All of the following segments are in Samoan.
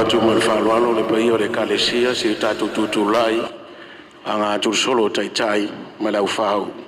atu ma le faaaloalo i le paia o le Ekalesia, seia o tatou tutulai aga solo o Taitai ma le aufau.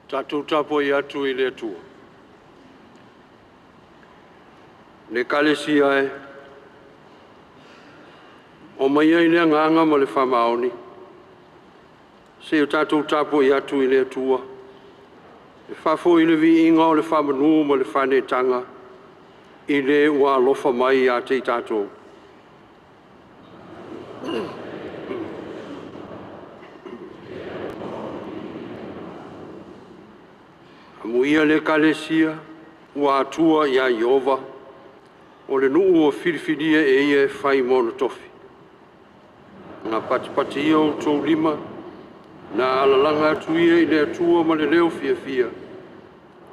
Tatou tapuai atu i le Atua. Le Ekalesia e, omaia i le agaga ma le faamaoni, seia o tatou tapuai atu i le Atua, e faafoi le viiga o le faamanu ma le faaneetaga i le ua alofa mai ia te i tatou. Amuia le Ekalesia ua atua ia Ieova, o le nuu ua filifilia e ia e fai ma ona tofi. Na patipati ia outou lima, na alalaga atu ia i le Atua ma le leo fiafia,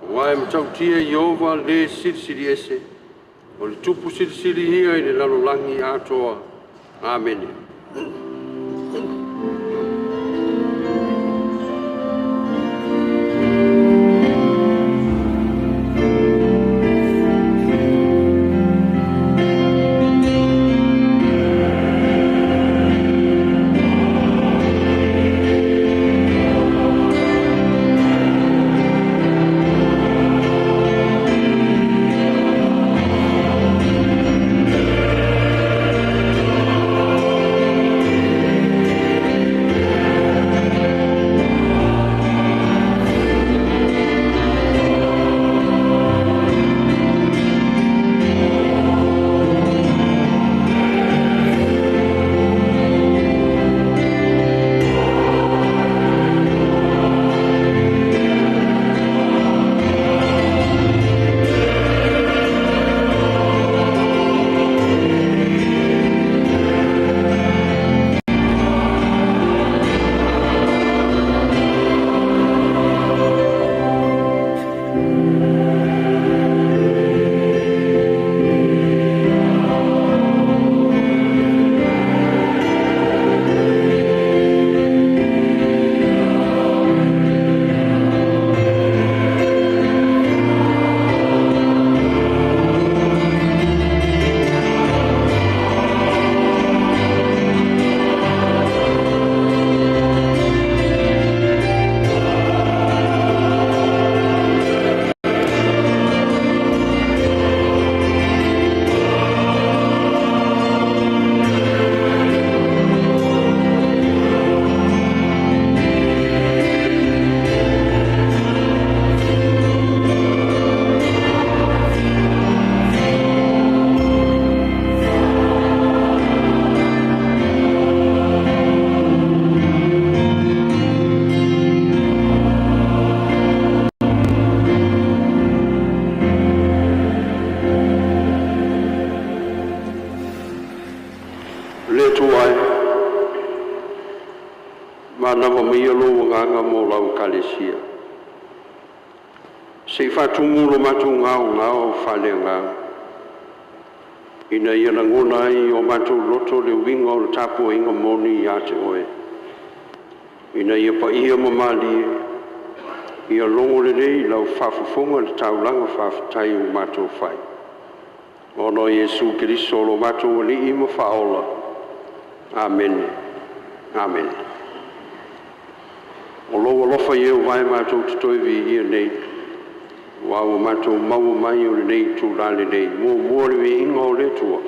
aua e matautia Ieova le silisili ese, o le tupu silisili ia i le lalolagi atoa. Amene. Le Atua e, manava maia lou agaga mo lau Ekalesia. Se i faatumu lo matou gaogao faaleagaga, ina ia lagona ai i o matou loto le uiga o le tapuaiga moni ia te Oe, ina ia paia ma malie, ia logo lelei i lau faafofoga le taulaga faafetai ua matou fai. Ona o Iesu Keriso lo matou Alii ma Faaola. Amene. Amene. O lou alofa Ieova e matou te toe viia nei, aua ua matou maua mai o lenei itula lenei. Muamua le viiga o le Atua.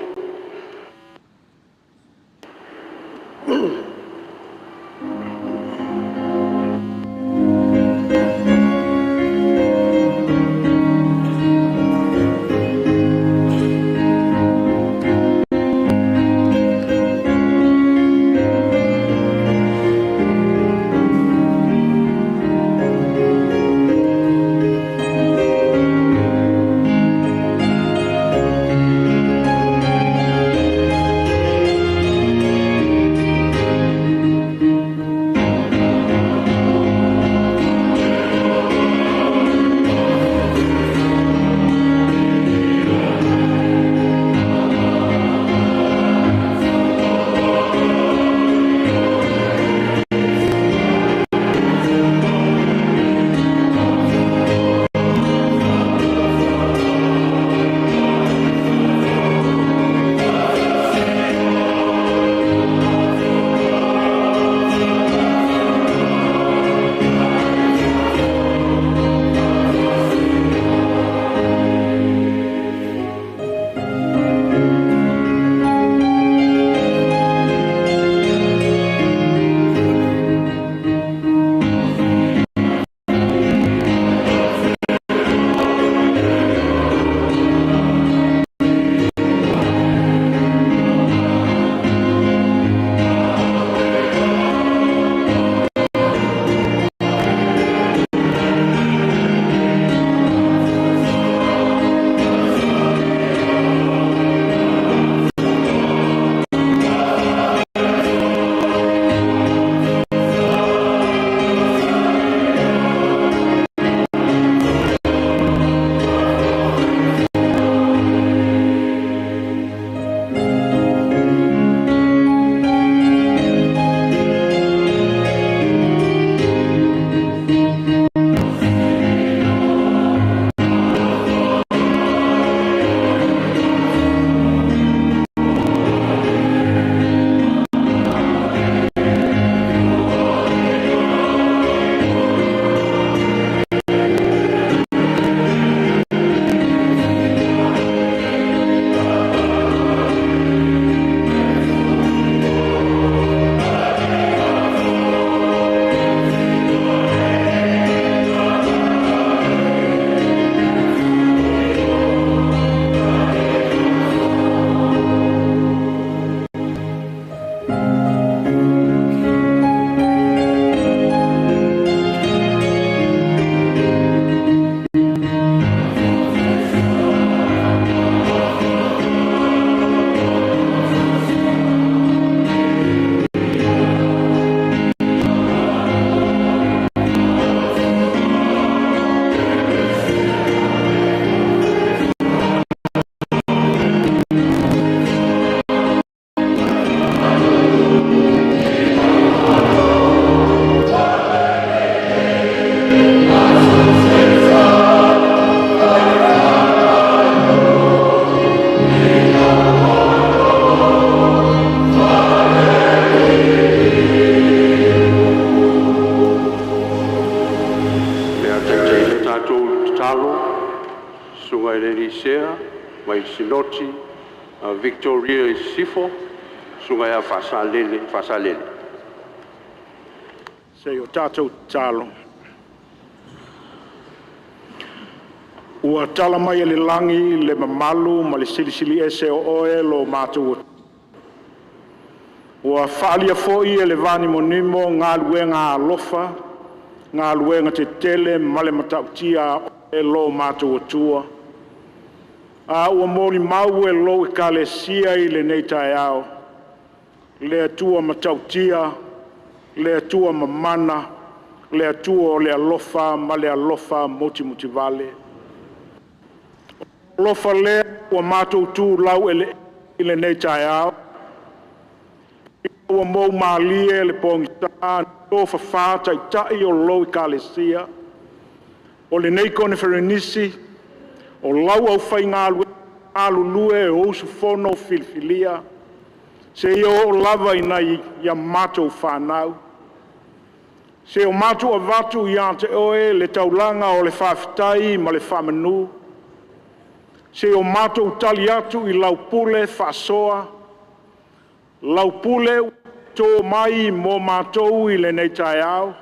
tatou tatalo, susuga i le alii sea mai le Sinoti a Victoria i Sisifo, susuga ia Faasalele Faasalele. Se i o tatou tatalo. Ua tala mai e le lagi le mamalu ma le silisili ese o Oe lo matou Atua, ua faaalia foi e le vanimonimo galuega alofa, galuega tetele ma le matautia a Oe lo matou Atua, a ua molimau e lou Ekalesia i lenei taeao, le Atua matautia, le Atua mamana, le Atua o le alofa ma le alofa mutimutivale. O lou alofa lea ua matou tu laueleele ai i lenei taeao, ina ua moumalie le pogisa na tofafa Taitai o lou Ekalesia, o lenei Koneferenisi, o lau aufaigaluega galulue o usufono filifilia, seia oo lava i nai a matou fanau. Seia o matou avatu ia te Oe le taulaga o le faafetai ma le faamanu, seia o matou tali atu i lau pule faasoa, lau pule ua e to mai mo matou i lenei taeao,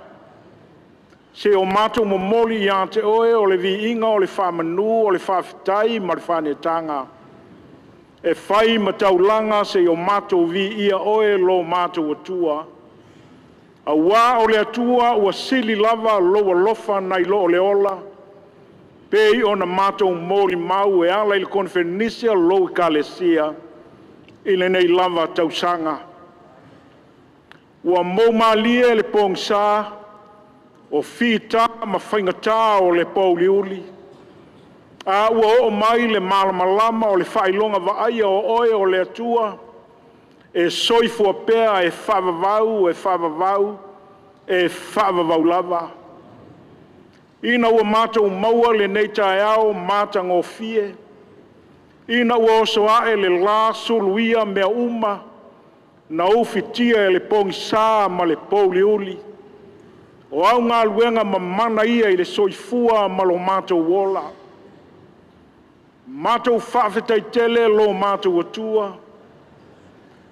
seia o matou momoli ia te Oe o le viiga o le faamanu o le faafetai ma le faaneetaga, e fai ma taulaga seia o matou viia Oe lo matou Atua, aua o le Atua ua sili lava lou alofa nai lo le ola, pei ona matou molimau e ala i le Koneferenisi a lou Ekalesia i lenei lava tausaga. Ua moumalie le pogisa, o fita ma faigata o le aoauli, a ua oo mai le malamalama o le faailoga vaaia o Oe o le Atua e soifua pea e faavavau, e faavavau, e faavavau lava. Ina ua matou maua lenei taeao matagofie, ina ua oso ae le la suluia mea uma na ufitia e le pogisa ma le pouliuli, o au galuega mamana ia i le soifua ma lo matou ola. Matou faafetai tele lo matou Atua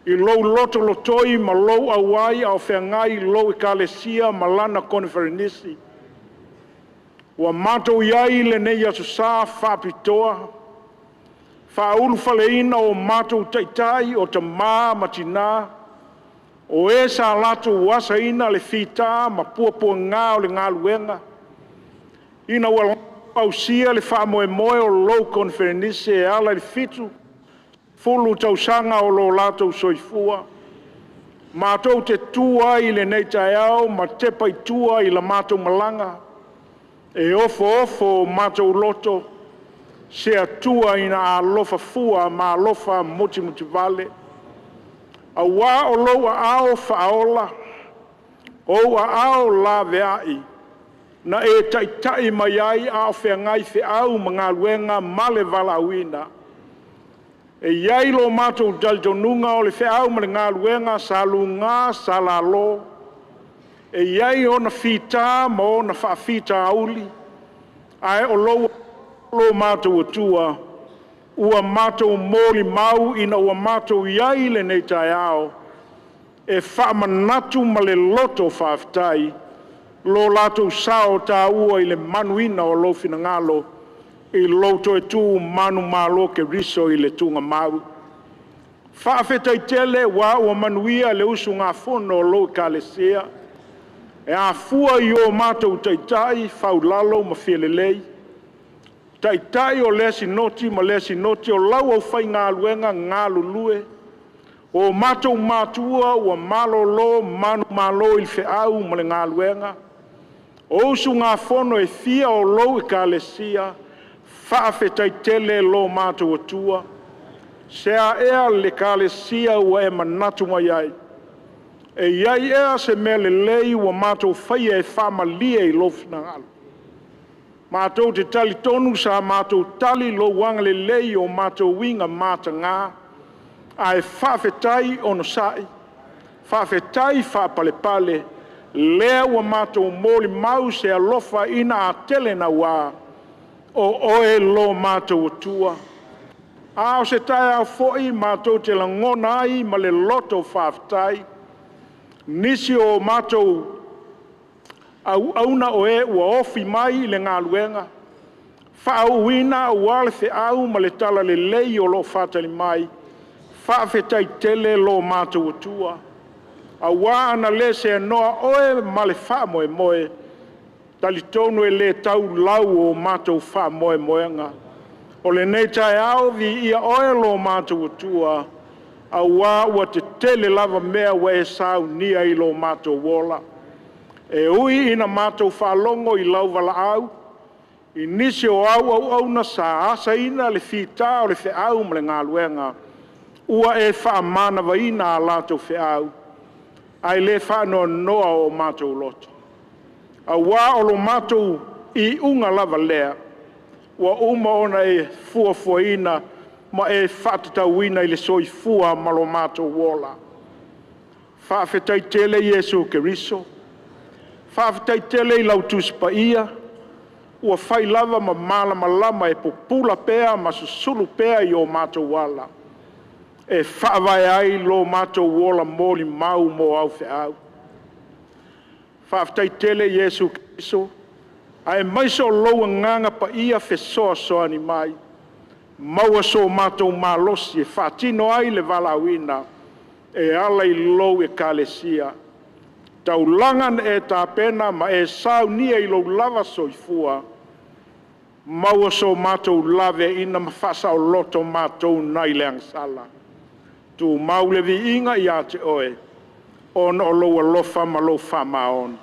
i lou lotolotoi ma lou auai a o feagai lou Ekalesia ma lana Koneferenisi. Ua matou i ai i lenei Aso Sa faapitoa, faaulufaleina o matou taitai o tama ma tina, o e sa latou asaina le fita ma puapuaga o le galuega, ina ua latou ausia le faamoemoe o lou Koneferenisi e ala i le 70 tausaga o lo latou soifua. Matou te tu ai i lenei taeao ma tepa i tua i la matou malaga, e ofoofo o matou loto, se Atua ina a alofa fua ma alofa mutimutivale, aua o lou aao faaola, ou aao laveai na e taitai mai ai a o feagai feau ma galuega ma le valaauina. E i ai lo matou talitonuga o le feau ma le galuega sa luga sa lalo, e i ai ona fita ma ona faafitauli, ae o lou alofa lo matou Atua ua matou molimau ina ua matou i ai i lenei taeao e faamanatu ma le loto faafetai lo latou sao taua i le manuina o lou finagalo i lou toe tu manumalo Keriso i le tugamau. Faafetai tele aua ua manuia le usugafono a lou Ekalesia e afua i o matou taitai Faulalo ma Fialelei, taitai o lea Sinoti ma lea Sinoti, o lau aufaigaluega galulue, o matou matua ua malolo manumalo i le feau ma le galuega, o usugafono e fia o lou Ekalesia, faafetai tele lo matou Atua. Se a ea le Ekalesia ua e manatu mai ai? E i ai ea se mea lelei ua matou faia e faamalie i lou finagalo? Matou te talitonu sa matou tali i lou agalelei i o matou uiga mataga, ae faafetai onosai, faafetai faapalepale, lea ua matou molimau se alofa ina a tele naua O oe lo matou Atua. A o se taeao foi matou te lagona ai ma le loto faafetai nisi o matou auauna o e ua ofi mai i le galuega, faauuina aua le feau ma le talalelei o lo o faatali mai, faafetai tele lo matou Atua, aua a na le seanoa oe ma le faamoemoe, e talitonu e le tau lau o matou faamoemoega. O lenei taeao, viia oe lo matou Atua, aua ua tetele lava mea ua e saunia i lo matou ola. E ui ina matou faalogo i lau valaau i nisi o au auauna sa asaina le fita o le feau ma le galuega, ua e faamanavaina a latou feau, ae le faanoanoa o matou loto, aua o lo matou iuga lava lea, ua uma ona e fuafuaina ma e faatatauina i le soifua ma lo matou ola. Faafetai tele Iesu Keriso, faafetai tele i lau Tusi Paia ua fai lava ma malamalama e pupula pea ma susulu pea i o matou ala e faavae ai lo matou ola molimau mo au feau. Faafetai tele Iesu Keriso, aemaise o lou Agaga Paia fesoasoani mai, maua so matou malosi e faatino ai le valaauina e ala i lou Ekalesia, taulaga na e tapena ma e saunia i lou lava soifua, maua so matou laveaiina ma faasaoloto matou mai le agasala. Tumau le viiga ia te Oe, ona o lou alofa ma lou faamaoni.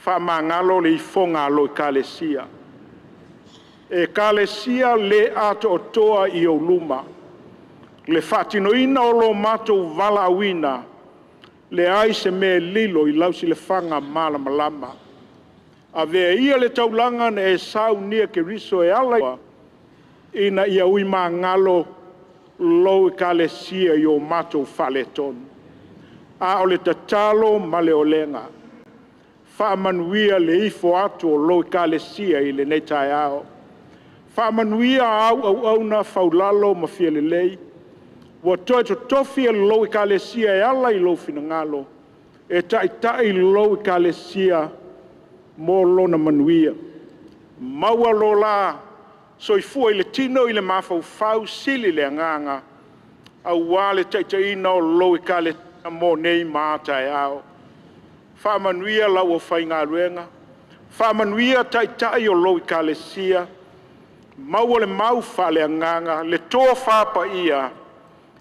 Faamagalo le ifoga a lou Ekalesia, Ekalesia le atoatoa i ou luma, le faatinoina o lo matou valaauina, leai se mea e lilo i lau silafaga malamalama. Avea ia le taulaga na e saunia Keriso e ala ina ia ui magalo lou Ekalesia i o matou faaletonu. A o le tatalo ma le olega, faamanuia le ifo atu o lou Ekalesia i lenei taeao. Faamanuia au auauna faulalo ma fia lelei ua toe totofi e lou Ekalesia e ala i lou finagalo e taitai lou Ekalesia mo lona manuia. Maua lo la soifua i le tino i le mafaufau, sili le agaga aua le taitaiina o lou Ekalesia mo nei ma a taeao. Faamanuia lau aufaigaluega, faamanuia Taitai o lou Ekalesia, maua le mau faaleagaga, le tofa paia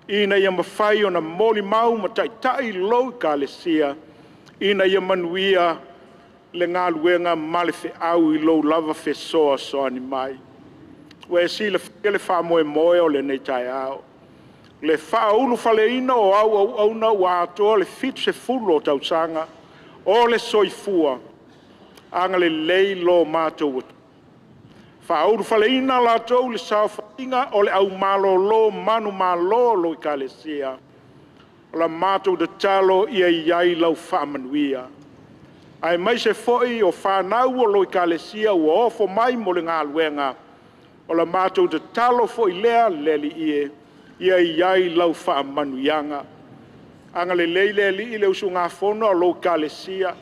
ina ia mafai ona molimau ma taitai lou Ekalesia ina ia manuia le galuega ma le feau i lou lava fesoasoani mai. Ua e silafia le faamoemoe o lenei taeao, le faaulufaleina o au auauna ua atoa le 70 o tausaga o le soifua, agalelei lo matou Atua. Faaulufaleina latou i le saofaiga o le au malolo manumalo a lou Ekalesia, o la matou tatalo ia i ai lau faamanuia, aemaise foi o fanau a lou Ekalesia ua ofo mai mo le galuega, o la matou tatalo foi lea le Alii e, ia i ai lau faamanuiaga. Agalelei le Alii i le usugafono a lou Ekalesia,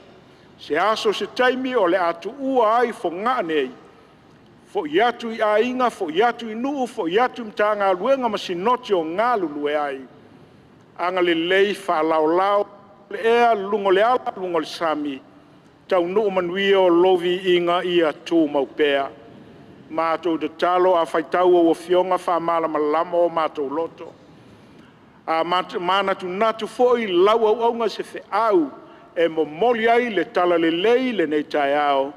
se aso se taimi o le a tuua ai Fogaa nei, foi atu i aiga, foi atu i nuu, foi atu i Matagaluega ma Sinoti o galulue ai, agalelei faalaolao le ea, luga o le ala, luga o le sami, taunuu manuia lou viiga ia tumau pea. Matou tatalo a faitau a outou afioga, faamalamalama o matou loto. A manatunatu foi lau auauna i se feau e momoli ai le talalelei i lenei taeao,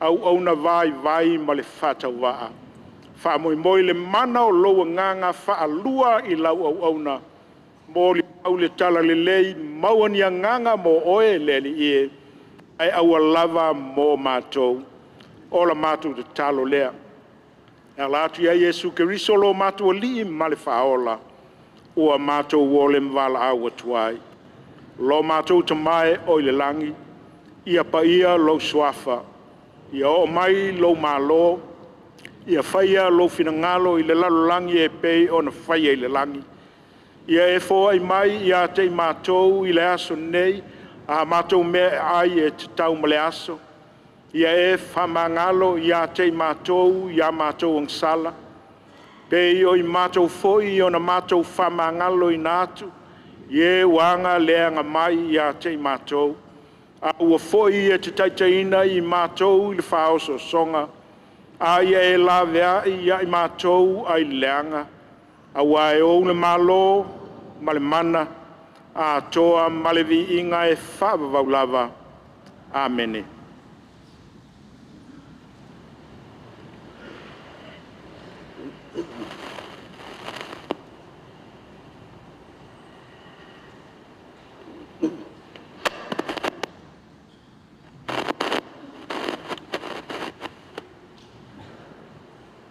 auauna vaivai ma le faatauvaa, faamoemoe i le mana o lou agaga faalua i lau auauna, molimau le talalelei, maua ni agaga mo oe le Alii e, ae aua lava mo matou. O la matou tatalo lea. E ala atu ia Iesu Keriso lo matou Alii ma le Faaola, ua matou ole ma valaau atu ai. Lo matou Tama e oo i le lagi, ia paia lou Suafa, ia oo mai lou Malo, Ia faia lou finagalo i le lalolagi e pei ona faia i le lagi. Ia e foai mai ia te i matou i le aso nei a matou meaai e tatau mo le aso. Ia e faamagalo ia te i matou i a matou agasala, pei o i matou foi ona matou faamagaloina atu i e ua agaleaga mai ia te i matou. Aua foi e te taitaiina i matou i le faaosoosoga, a ia e laveai ia i matou ai le leaga, aua e ou le Malo ma le mana atoa ma le viiga e faavavau lava. Amene.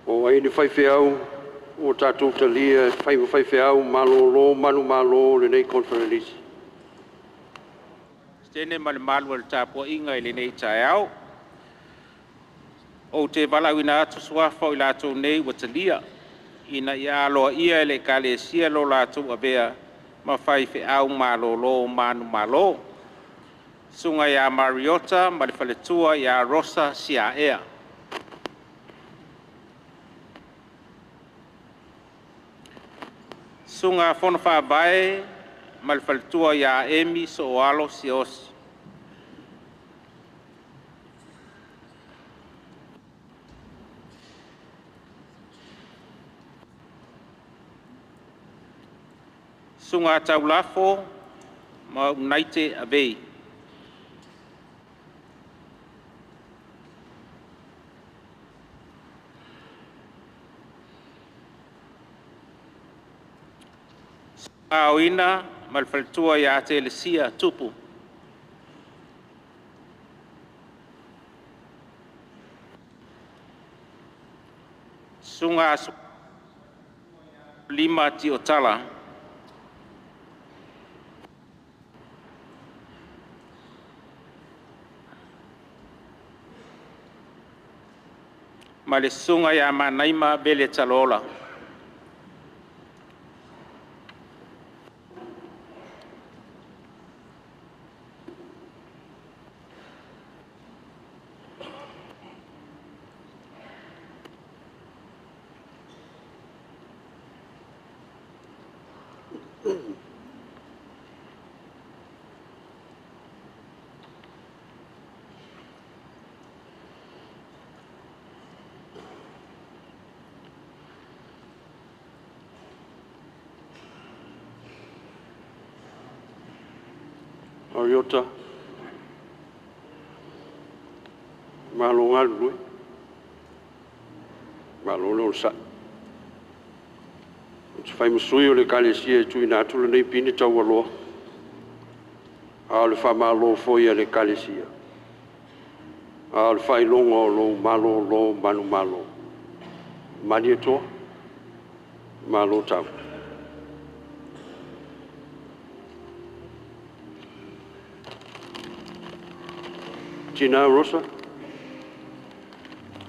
O ai le faifeau ua tatou talia e fai ma faifeau malolo manumalo o lenei Koneferenisi? Peresetene ma le mamalu o le tapuaiga i lenei taeao. Ou te valaauina atu suafa o i latou nei ua talia, ina ia aloaia e le Ekalesia lo latou avea ma faifeau malolo manumalo. 1. Susuga MARIOTA ma le Faletua Rosa Siaea. 2. Susuga Fonofaavae ma le Faletua Emi Sooalo Siaosi. 3. Susuga Taulafo Maaunaite Avei. 4. Susuga Aoina ma le Faletua Telesia Tupu. 5. Susuga Lima Tilotala. Ma le Susuga Manaima Vele Talola. Mariota, malo galulue, malo le onosai. Ou te fai ma sui o le Ekalesia e tuuina atu lenei pine taualoa, a o le faamalo foi a le Ekalesia, a o le faailoga o lou malolo manumalo. Malietoa, malo tau. Tina Rosa,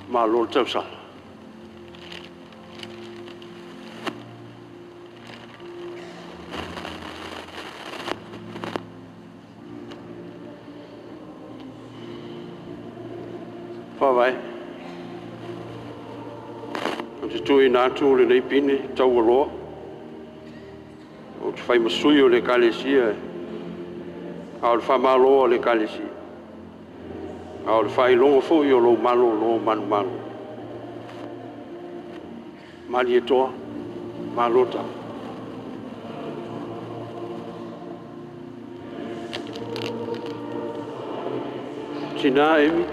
malo le tausala. Faavae. Ou te tuuina atu lenei pine taualoa ou te fai ma sui o le Ekalesia, a o le faamalo a le Ekalesia, a o le faailoga foi o lou malolo manumalo. Malietoa, malo tau. Tina Emi,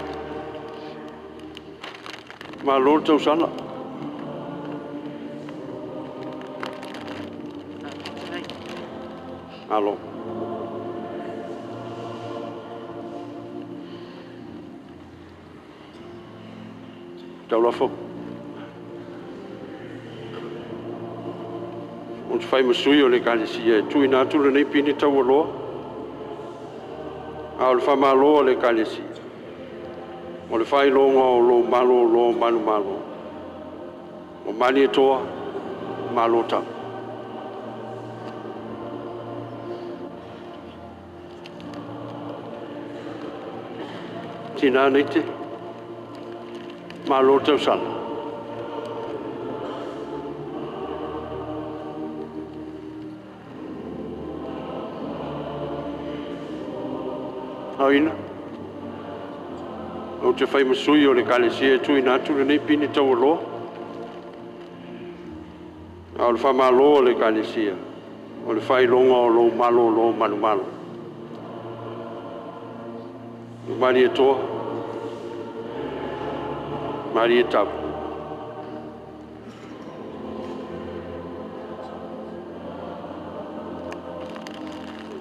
malo le tausala. Malo. Taulafo. Ou te fai ma sui o le Ekalesia e tuuina atu lenei pine taualoa, a o le faamalo a le Ekalesia, o le faailoga o lou malolo manumalo. O Malietoa, malo tau. Tina Neite, malo tausala. Auina, ou te fai ma sui o le Ekalesia e tuuina atu lenei pine taualoa. A o le faamalo a le Ekalesia, o le faailoga o lou malolo manumalo. Malietoa, Malietau.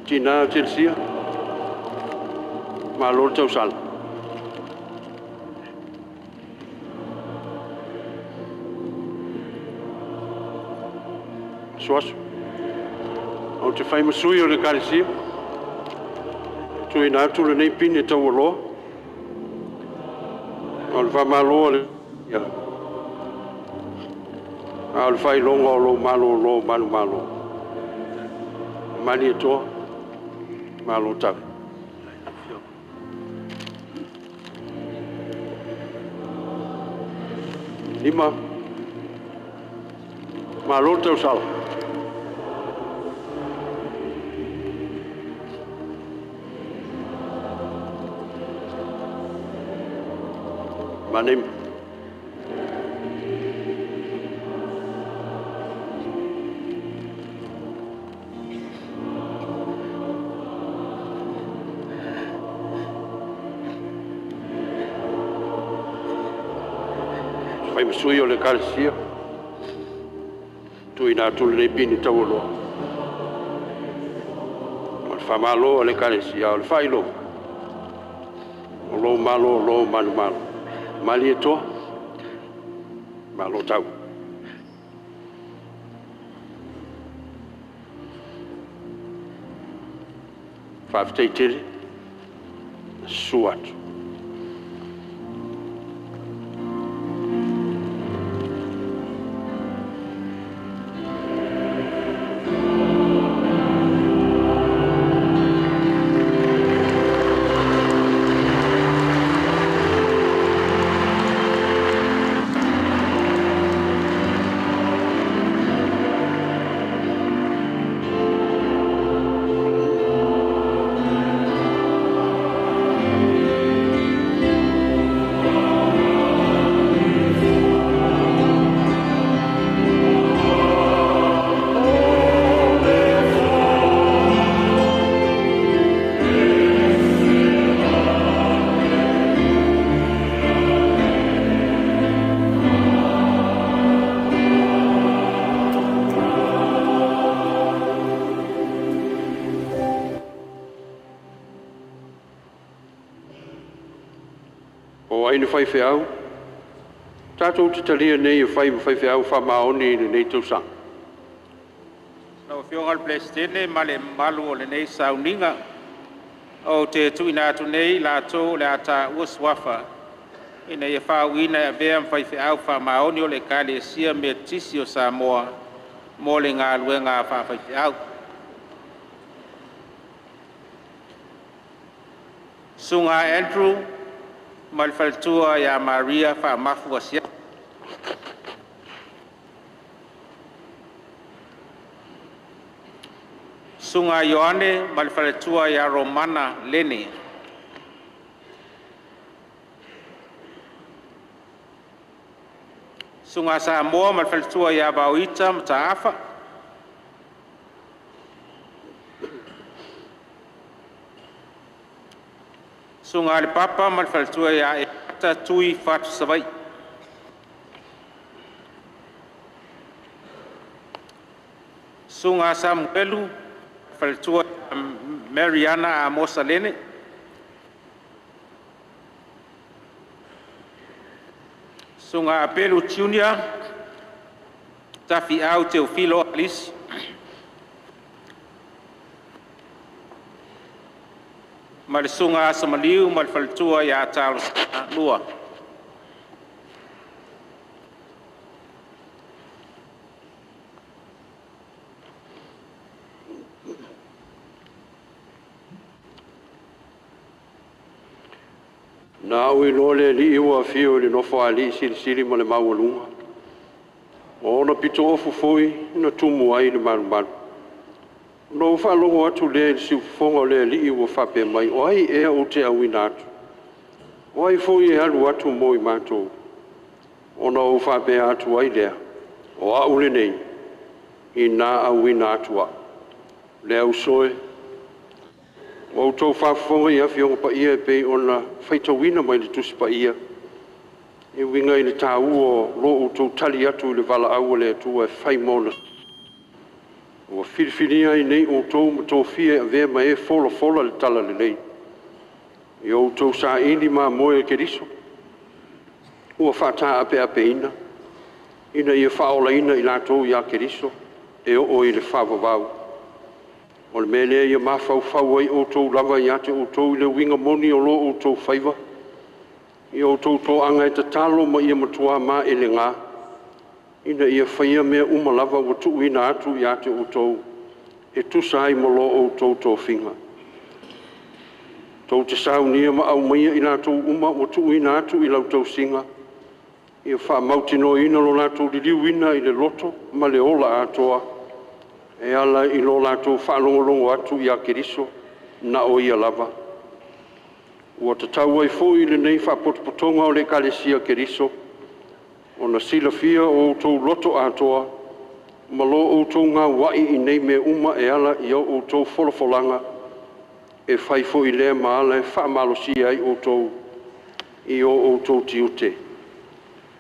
Tina Telesia, malo le tausala. Suasu, ou te fai ma sui o le Ekalesia, tuuina atu lenei pine taualoa. O le faamalo a le a o le faailoga o lou malolo manumalo. Malietoa, malo tau. Lima, malo le tausala. Manem. Fai ma sui o le Ekalesia, tuuina atu lenei pine taualoa. O le faamalo a le Ekalesia, o le faailoga o lou malolo manumalo. Malietoa, malo tau. Faafetai tele, susu atu. O ai na faifeau, tatou te talia nei e fai ma faifeau faamaoni i lenei tausaga. Lau Afioga i le Peresetene ma le mamalu o lenei sauniga, ou te tuuina atu nei i latou o le a taua suafa ina ia faauuina e avea ma faifeau faamaoni o le Ekalesia Metotisi o Samoa mo le galuega faafaifeau. Susuga Andrew ma le faletua ia Maria Faamafu Asiata. Susuga Ioane ma le faletua ia Romana Lene. Susuga Samoa ma le faletua ia Vaoita Mataafa. Susuga Lepapa ma le faletua ia Epata Tui Fatu Savaii. Susuga Samuelu, faletua Mariana Amosa Lene. Susuga Apelu Junior, Tafiau Teofilo Alisi. Ma le Susuga Asamaliu ma le faletua ia Talosaga Lua. Na au iloa le Alii ua afio i le nofoalii silisili ma le maualuga. O ona pitoofu foi na tumu ai le malumalu. Ona ou faalogo atu lea i le siufofoga o le Alii ua faapea mai, “O ai ea ou te auina atu? O ai foi e alu atu mo i matou?” Ona ou faapea atu ai lea, “O au lenei, ina auina atu au.” Le auso e, ua outou faafofoga i Afioga Paia e pei ona faitauina mai le Tusi Paia, e uiga i le taua o lo outou tali atu i le valaau a le Atua e fai ma ona. Ua filifilia ai nei outou ma tofia e avea ma e folafola le talalelei. Ia outou saili mamoe e Keriso ua faataapeapeina, ina ia faaolaina i latou ia Keriso e oo i le faavavau. O le mea lea ia mafaufau ai outou lava ia te outou i le uiga moni o lo outou faiva, ia outou toaga e tatalo ma ia matua maelega, ina ia faia mea uma lava ua tuuina atu ia te outou e tusa ai ma lo outou tofiga. Tou te saunia ma aumaia i latou uma ua tuuina atu i lau tausiga, ia faamautinoaina lo latou liliuina i le loto ma le ola atoa, e ala i lo latou faalogologo atu ia Keriso, na o Ia lava. Ua tatau ai foi lenei faapotopotoga o le Ekalesia a Keriso ona silafia o outou loto atoa ma lo outou gauai i nei mea uma e ala i a outou folafolaga, e fai foi lea ma ala e faamalosia ai outou i o outou tiute.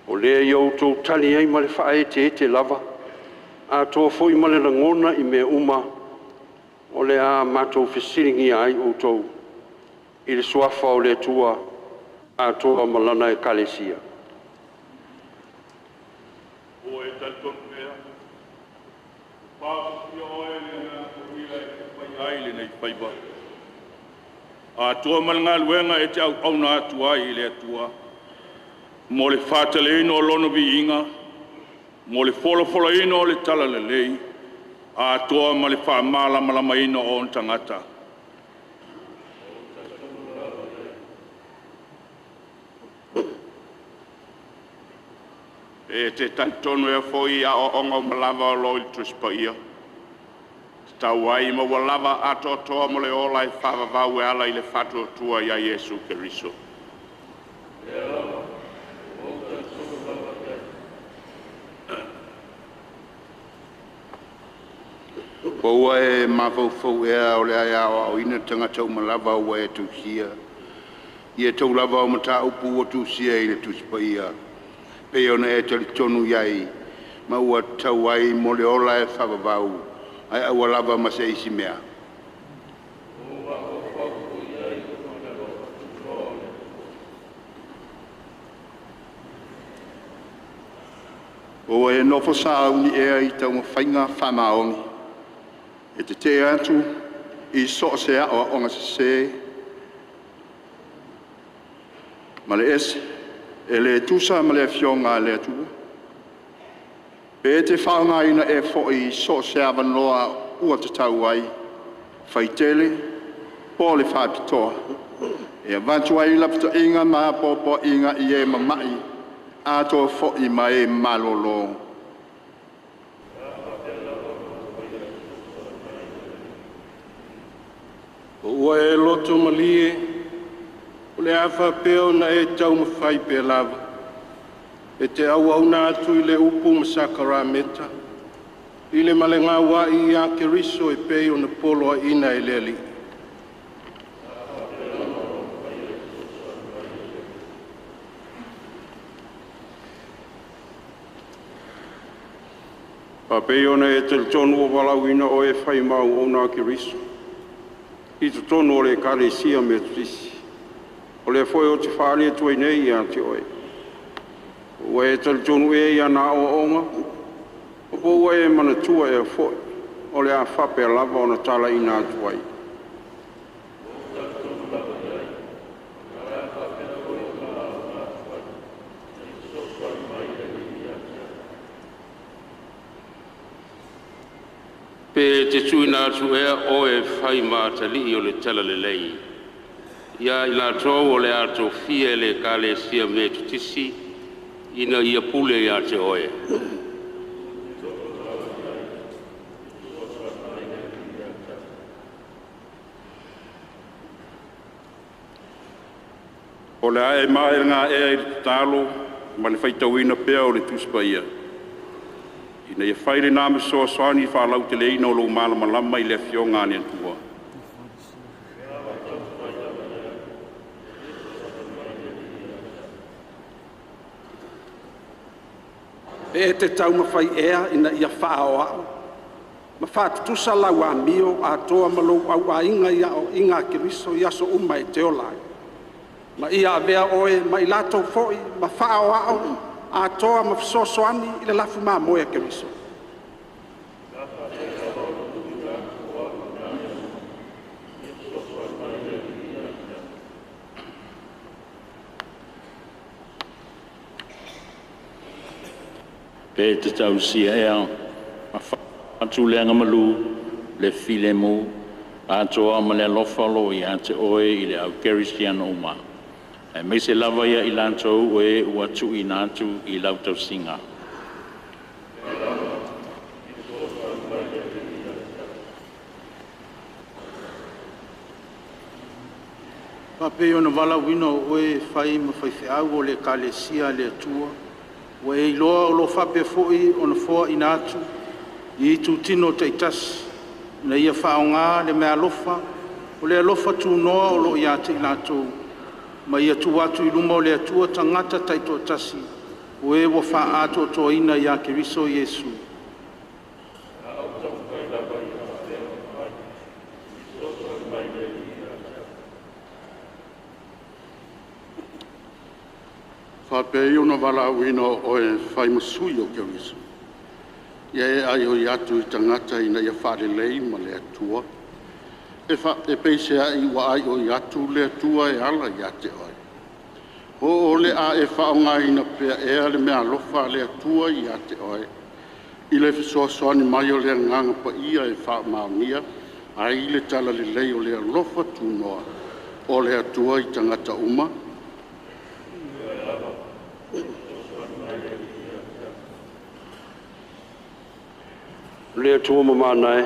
O lea ia outou tali ai ma le faaeteete lava, atoa foi ma le lagona i mea uma o le a matou fesiligia ai outou i le suafa o le Atua atoa ma Lana Ekalesia. Ua e talitonu ea, ua paopipia oe e le Agaga Paia e te faia ai lenei faiva, atoa ma le galuega e te auauna atu ai i le Atua, mo le faateleina o Lona viiga, mo le folafolaina o le talalelei, atoa ma le faamalamalamaina o ona tagata. E te talitonu ea foi i aoaoga uma lava o lo o i le Tusi Paia, e tatau ai ma ua lava atoatoa mo le ola e faavavau e ala i le faatuatua ia Iesu Keriso? Po ua e mafaufau ea o le a e aoaoina tagata uma lava ua e tusia i e tou lava o mataupu ua tusia i le Tusi Paia, pei ona e talitonu i ai ma ua tatau ai mo le ola e faavavau, ae aua lava ma se isi mea? Po ua e nofo sauni ea i taumafaiga faamaoni e tetee atu i so o se aoaoga sese ma le ese, e le tusa ma le Afioga a le Atua? Pe e te faaaogaina ea foi so o se avanoa ua tatau ai, faitele po o le faapitoa, e avatu ai lapataiga ma apoapoaiga i e mama'i atoa foi ma e malolo? Po ua e lotomalie o le a faapea ona e taumafai pea lava e te auauna atu i le Upu ma Sakarameta i le ma le gauai ia Keriso e pei ona poloaiina e le Alii? Faapei ona e talitonu ua valaauina oe e fai ma auauna a Keriso i totonu o le Ekalesia Metotisi, o lea foi ou te faaali atu ai nei ia te oe. Ua e talitonu ea i ana aoaoga, po ua e manatua ea foi o le a faapea lava ona talaiina atu ai? Pe e te tuuina atu ea oe e fai ma atalii o le talalelei Ia i latou o le a tofia e le Ekalesia Metotisi ina ia pule ia te oe. O le a e maelega ea i le tatalo ma le faitauina pea o le Tusi Paia, ina ia fai lena ma fesoasoani i le faalauteleina o lou malamalama i le Afioga a le Atua. Pe e te taumafai ea ina ia faaoao ma faatutusa lau amio atoa ma lou auaiga i aoaiga a Keriso i aso uma e te ola ai, ma ia avea oe ma i latou foi ma faaoao atoa ma fesoasoani i le lafu mamoe a Keriso? Pe e te tausisia ea ma faatu le agamalu, le filemu atoa ma le alofa o lo o ia te oe i le au kerisiano uma, aemaise lava ia i latou o e ua tuuina atu i lau tausiga. Faapei ona valaauina o oe e fai ma faifeau o le Ekalesia a le Atua, ua e iloa o lo o faapea foi ona foaina atu i itutino taitasi ina ia faaaoga le meaalofa o le alofa tunoa o lo o ia te i latou, ma ia tuu atu i luma o le Atua tagata taitoatasi o e ua faaatoatoaina ia Keriso Iesu. Faapei ona valaauina o oe e fai ma sui o Keriso, ia e aioi atu i tagata ina ia faalelei ma le Atua, e peiseai ua aioi atu le Atua e ala ia te oe. Po o le a e faaaogaina pea ea le meaalofa a le Atua ia te oe i le fesoasoani mai o le Agaga Paia e faamaonia ai le talalelei o le alofa tunoa o le Atua i tagata uma? Le Atua mamana e,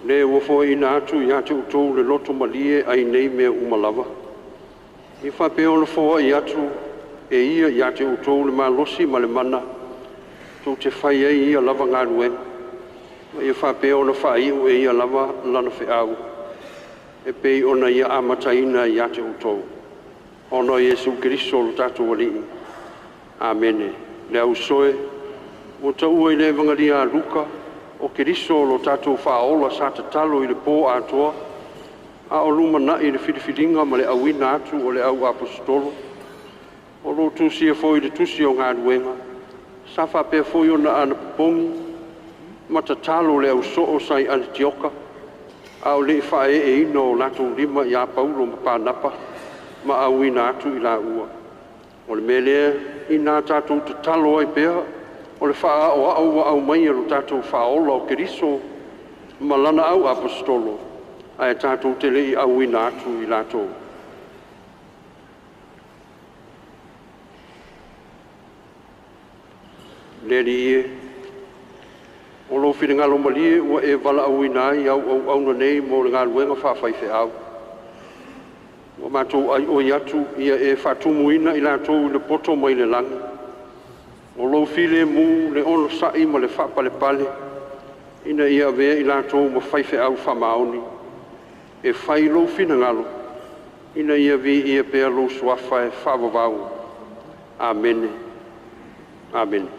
le ua foaiina atu ia te outou le loto malie ai nei mea uma lava, ia faapea ona foai atu e Ia ia te outou le malosi ma le mana tou te fai ai ia lava galuega, ma ia faapea ona faaiu e Ia lava Lana feau e pei ona Ia amataina ia te outou, ona o Iesu Keriso lo tatou Alii. Amene. Le auso e, ua taua i le Evagalia a Luka, o Keriso lo tatou Faaola sa tatalo i le po atoa, a o lumanai le filifiliga ma le auina atu o le au aposetolo. O lo o tusia foi i le tusi o galuega, sa faapea foi ona anapopogi ma tatalo le ausoo sa i Anitioka, a o le i faaeeina o latou lima ia Paulo ma Panapa ma auina atu i laua. O le mea lea, ina tatou tatalo ai pea, o le faaoao ua aumai e lo tatou Faaola o Keriso ma lana au aposetolo, ae tatou te le i auina atu i latou. Le Alii e, o lou finagalo malie ua e valaauina ai au auauna nei mo le galuega faafaifeau. Ua matou aioi atu ia e faatumuina i latou i le poto mai le lagi, o lou filemu, le onosai ma le faapalepale, ina ia avea i latou ma faifeau faamaoni, e fai lou finagalo, ina ia viia pea lou suafa e faavavau. Amene. Amene.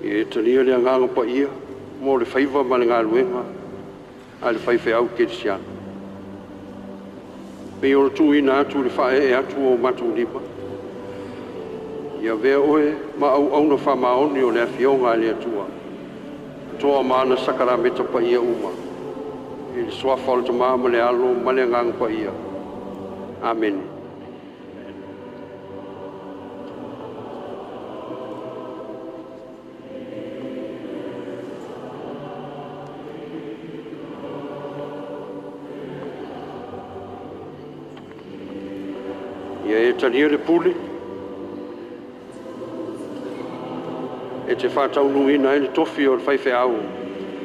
Ia e talia le agaga paia mo le faiva ma le galuega a le faifeau kerisiano. Pei o le tuuina atu i le faaee atu o matou lima, ia avea oe ma auauna faamaoni o le Afioga a le Atua, toa ma ana sakalameta paia uma, i le suafa o le Tama ma le Alo ma le Agaga Paia. Amene. Ia e talia le pule e te faataunuuina ai le tofi o le faifeau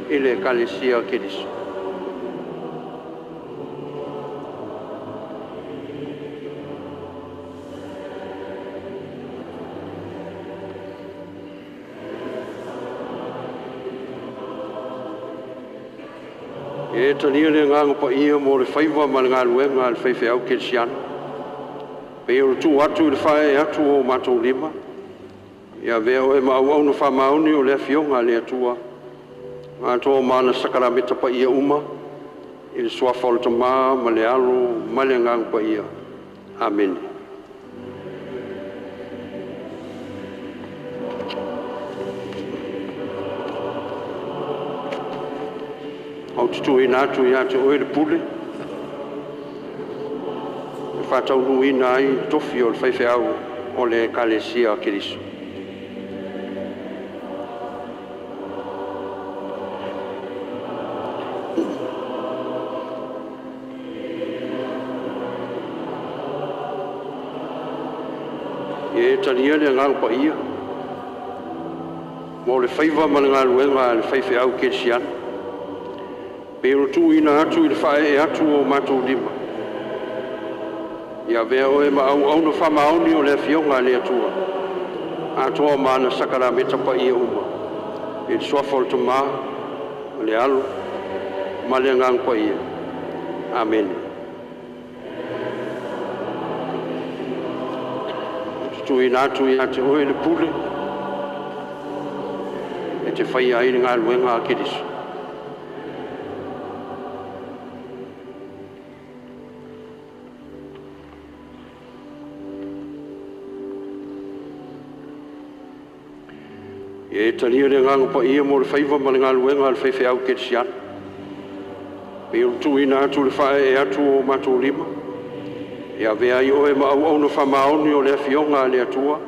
i le Ekalesia a Keriso. Ia e talia le agaga paia mo le faiva ma le galuega a le faifeau kerisiano, pei o le tuu atu i le faaee atu o matou lima, ia avea oe ma auauna faamaoni o le Afioga a le Atua, atoa ma ana sakalameta paia uma, i le suafa o le Tama ma le Alo ma le Agaga Paia. Amene. Ou te tuuina atu ia te oe le pule e faataunuuina ai le tofi o le faifeau o le Ekalesia a Keriso. Ia e talia le agaga paia mo le faiva ma le galuega a le faifeau kerisiano, pei o le tuuina atu i le faaee atu o matou lima, ia avea oe ma auauna faamaoni o le Afioga a le Atua, atoa ma ana sakalameta paia uma, i le suafa o le Tama ma le Alo ma le Agaga Paia. Amene. Ou te tuuina atu ia te oe le pule e te faia ai le galuega a Keriso. Ia e talia le agaga paia mo le faiva ma le galuega a le faifeau kerisiano, pei o le tuuina atu i le faaee atu o matou lima, ia avea ai oe ma auauna faamaoni o le Afioga a le Atua,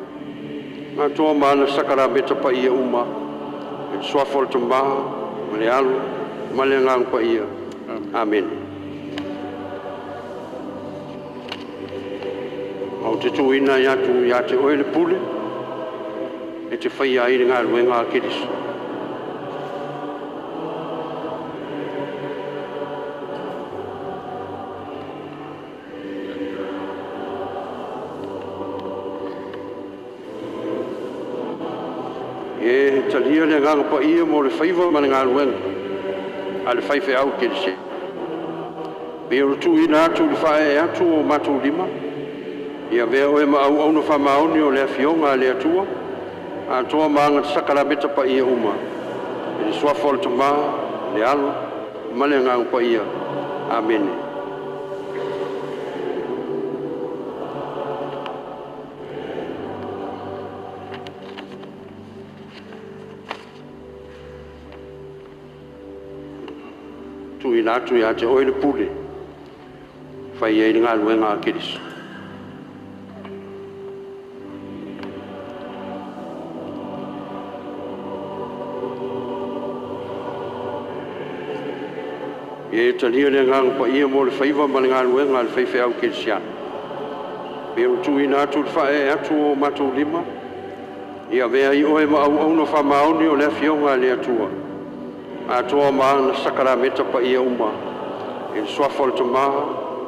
atoa ma ana sakalameta paia uma, i le suafa o le Tama ma le Alo ma le Agaga Paia. Amene. Ou te tuuina atu ia te oe le pule e te faia ai le galuega a Keriso. Ia e talia le agaga paia mo le faiva ma le galuega a le faifeau kerisiano, pei o le tuuina atu i le faaee atu o matou lima, ia avea oe ma auauna faamaoni o le Afioga a le Atua, atoa ma ana sakalameta paia uma, i le suafa o le Tama, le Alo ma le Agaga Paia. Amene. Tuuina atu ia te oe le pule fai ai le galuega a Keriso. Ia e talia le agaga paia mo le faiva ma le galuega a le faifeau kerisiano, pei o le tuuina atu i le faaee atu o matou lima, ia avea ai oe ma auauna faamaoni o le Afioga a le Atua, atoa ma ana sakalameta paia uma, i le suafa o le Tama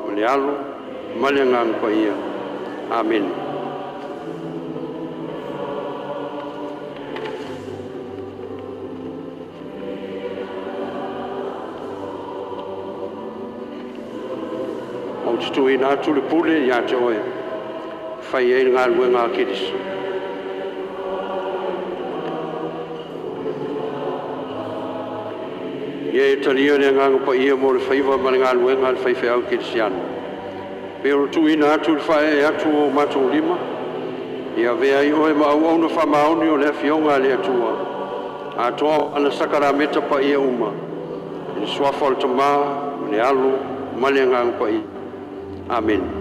ma le Alo ma le Agaga Paia. Amene. Ou te tuuina atu le pule ia te oe, fai ai le galuega a Keriso. Ia e talia le agaga paia mo le faiva ma le galuega a le faifeau kerisiano. Pe o le tuuina atu i le faaee atu o o matou lima, ia avea ai oe ma auauna faamaoni o le Afioga a le Atua, atoa ana sakalameta paia uma, i le suafa o le Tama, ma le Alo, ma le Agaga Paia. Amene.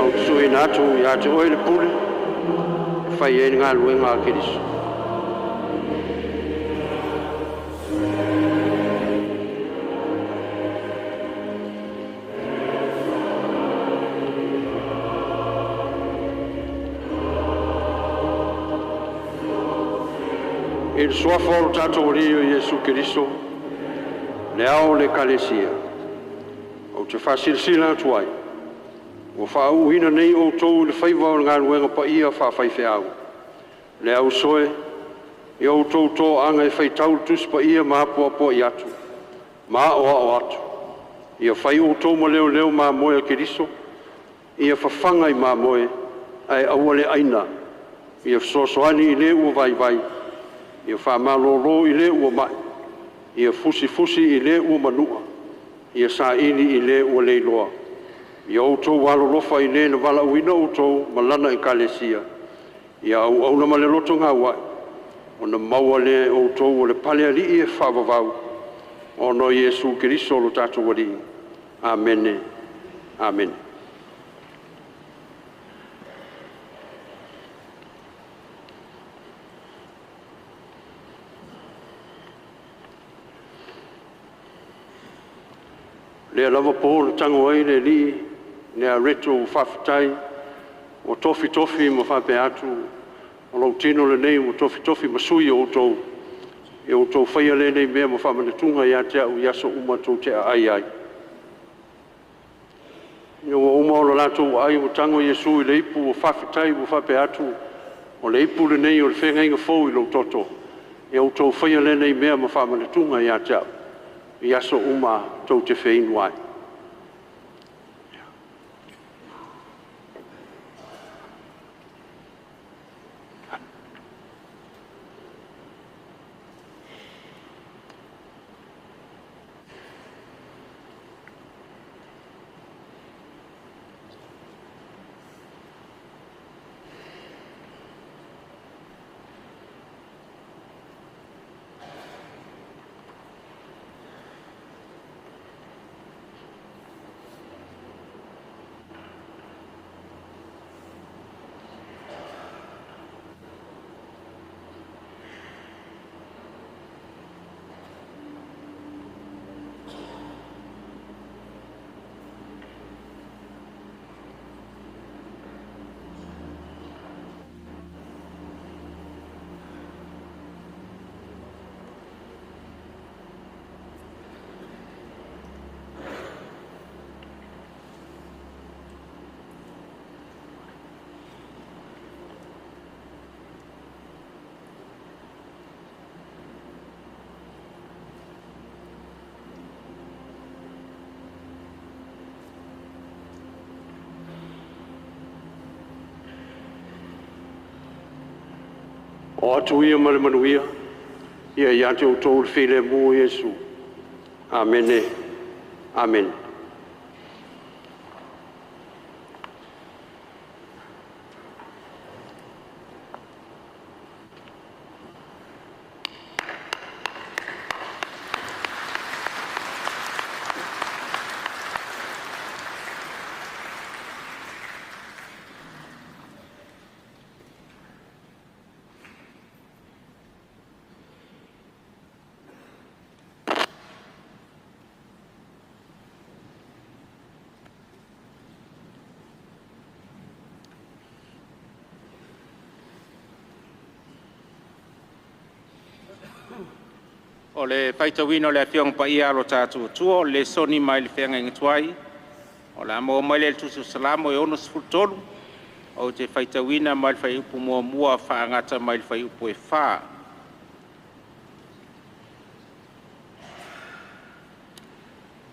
Ou te tuuina atu ia te oe le pule e fai ai le galuega a Keriso. I le suafa o lo tatou Alii o Iesu Keriso, le Ao o le Ekalesia, ou te faasilasila atu ai, ua faauuina nei outou i le faiva o le galuega paia faa-faifeau, le au soe, ia outou toaga e faitau le Tusi Paia ma apoapoai atu ma aoao atu. Ia fai outou ma leoleo mamoe a Keriso, ia fafaga i mamoe ae aua le aina. Ia fesoasoani i le ua vaivai, ia faamalolo i le ua mai, ia fusifusi i le ua manua, ia saili i le ua leiloa. Ia outou alolofa i le na valaauina outou ma Lana Ekalesia. Ia auauna ma le loto gauai, ona maua lea e outou o le palealii e faavavau, ona o Iesu Keriso lo tatou Alii. Amene. Amene. Lea lava po na tago ai le Alii i le areto ua faafetai ua tofitofi ma faapea atu, o lou tino lenei ua tofitofi ma sui o outou, ia outou faia lenei mea ma faamanatuga ia te au i aso uma tou te aai ai. Ina ua uma ona latou aai, ua tago Iesu i le ipu ua faafetai ua faapea atu, o le ipu lenei o le feagaiga fou i lou toto, ia outou faia lenei mea ma faamanatuga ia te au i aso uma tou te feinu ai. O atu ia ma le manuia, ia ia te outou le filemu o Iesu. Amene. Amene. O le faitauina o le Afioga Paia a lo tatou Atua o le lesoni mai le Feagaiga Tuai, o le a maua mai lea i le Tusi o Salamo e 63, ou te faitauina mai le fuaiupu 1 faagata mai le fuaiupu e 4.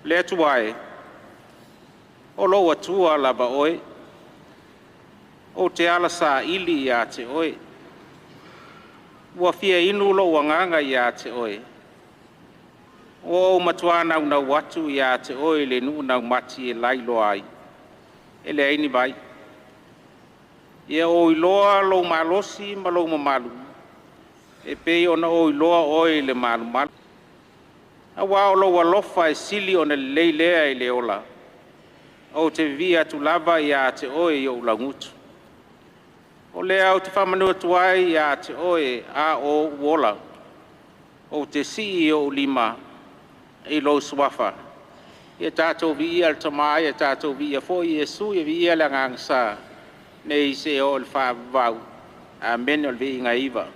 Le Atua e, O lou Atua lava Oe, ou te ala saili ia te Oe. Ua fia inu lou agaga ia te Oe, ua ou matuā naunau atu ia te Oe i le nuu naumati e lailoa ai, e leai ni vai. Ia ou iloa lou malosi ma lou mamalu, e pei ona ou iloa Oe i le malumalu. Auā o lou alofa e sili ona lelei lea i le ola, ou te vivii atu lava ia te Oe i ou laugutu. O lea ou te faamanu atu ai ia te Oe a o ou ola, ou te sii ou lima i lou Suafa. Ia tatou viia le Tama, ia tatou viia foi Iesu, ia viia le Agaga Sa, nei seia oo i le faavavau. Amene. O le viiga e iva.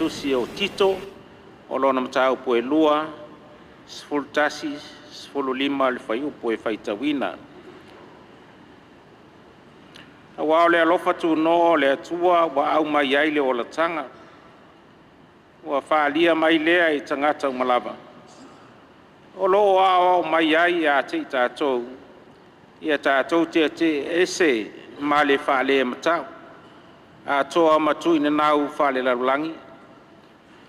Tusi o Tito, o lona mataupu e 2, 11, 15 le fuaiupu e faitauina. Aua o le alofa tunoa o le Atua ua aumai ai le olataga, ua faaalia mai lea i tagata uma lava. O lo o aoao mai ai ia te i tatou, ia tatou teetee ese ma le faalematau, atoa ma tuinanau faalelalolagi,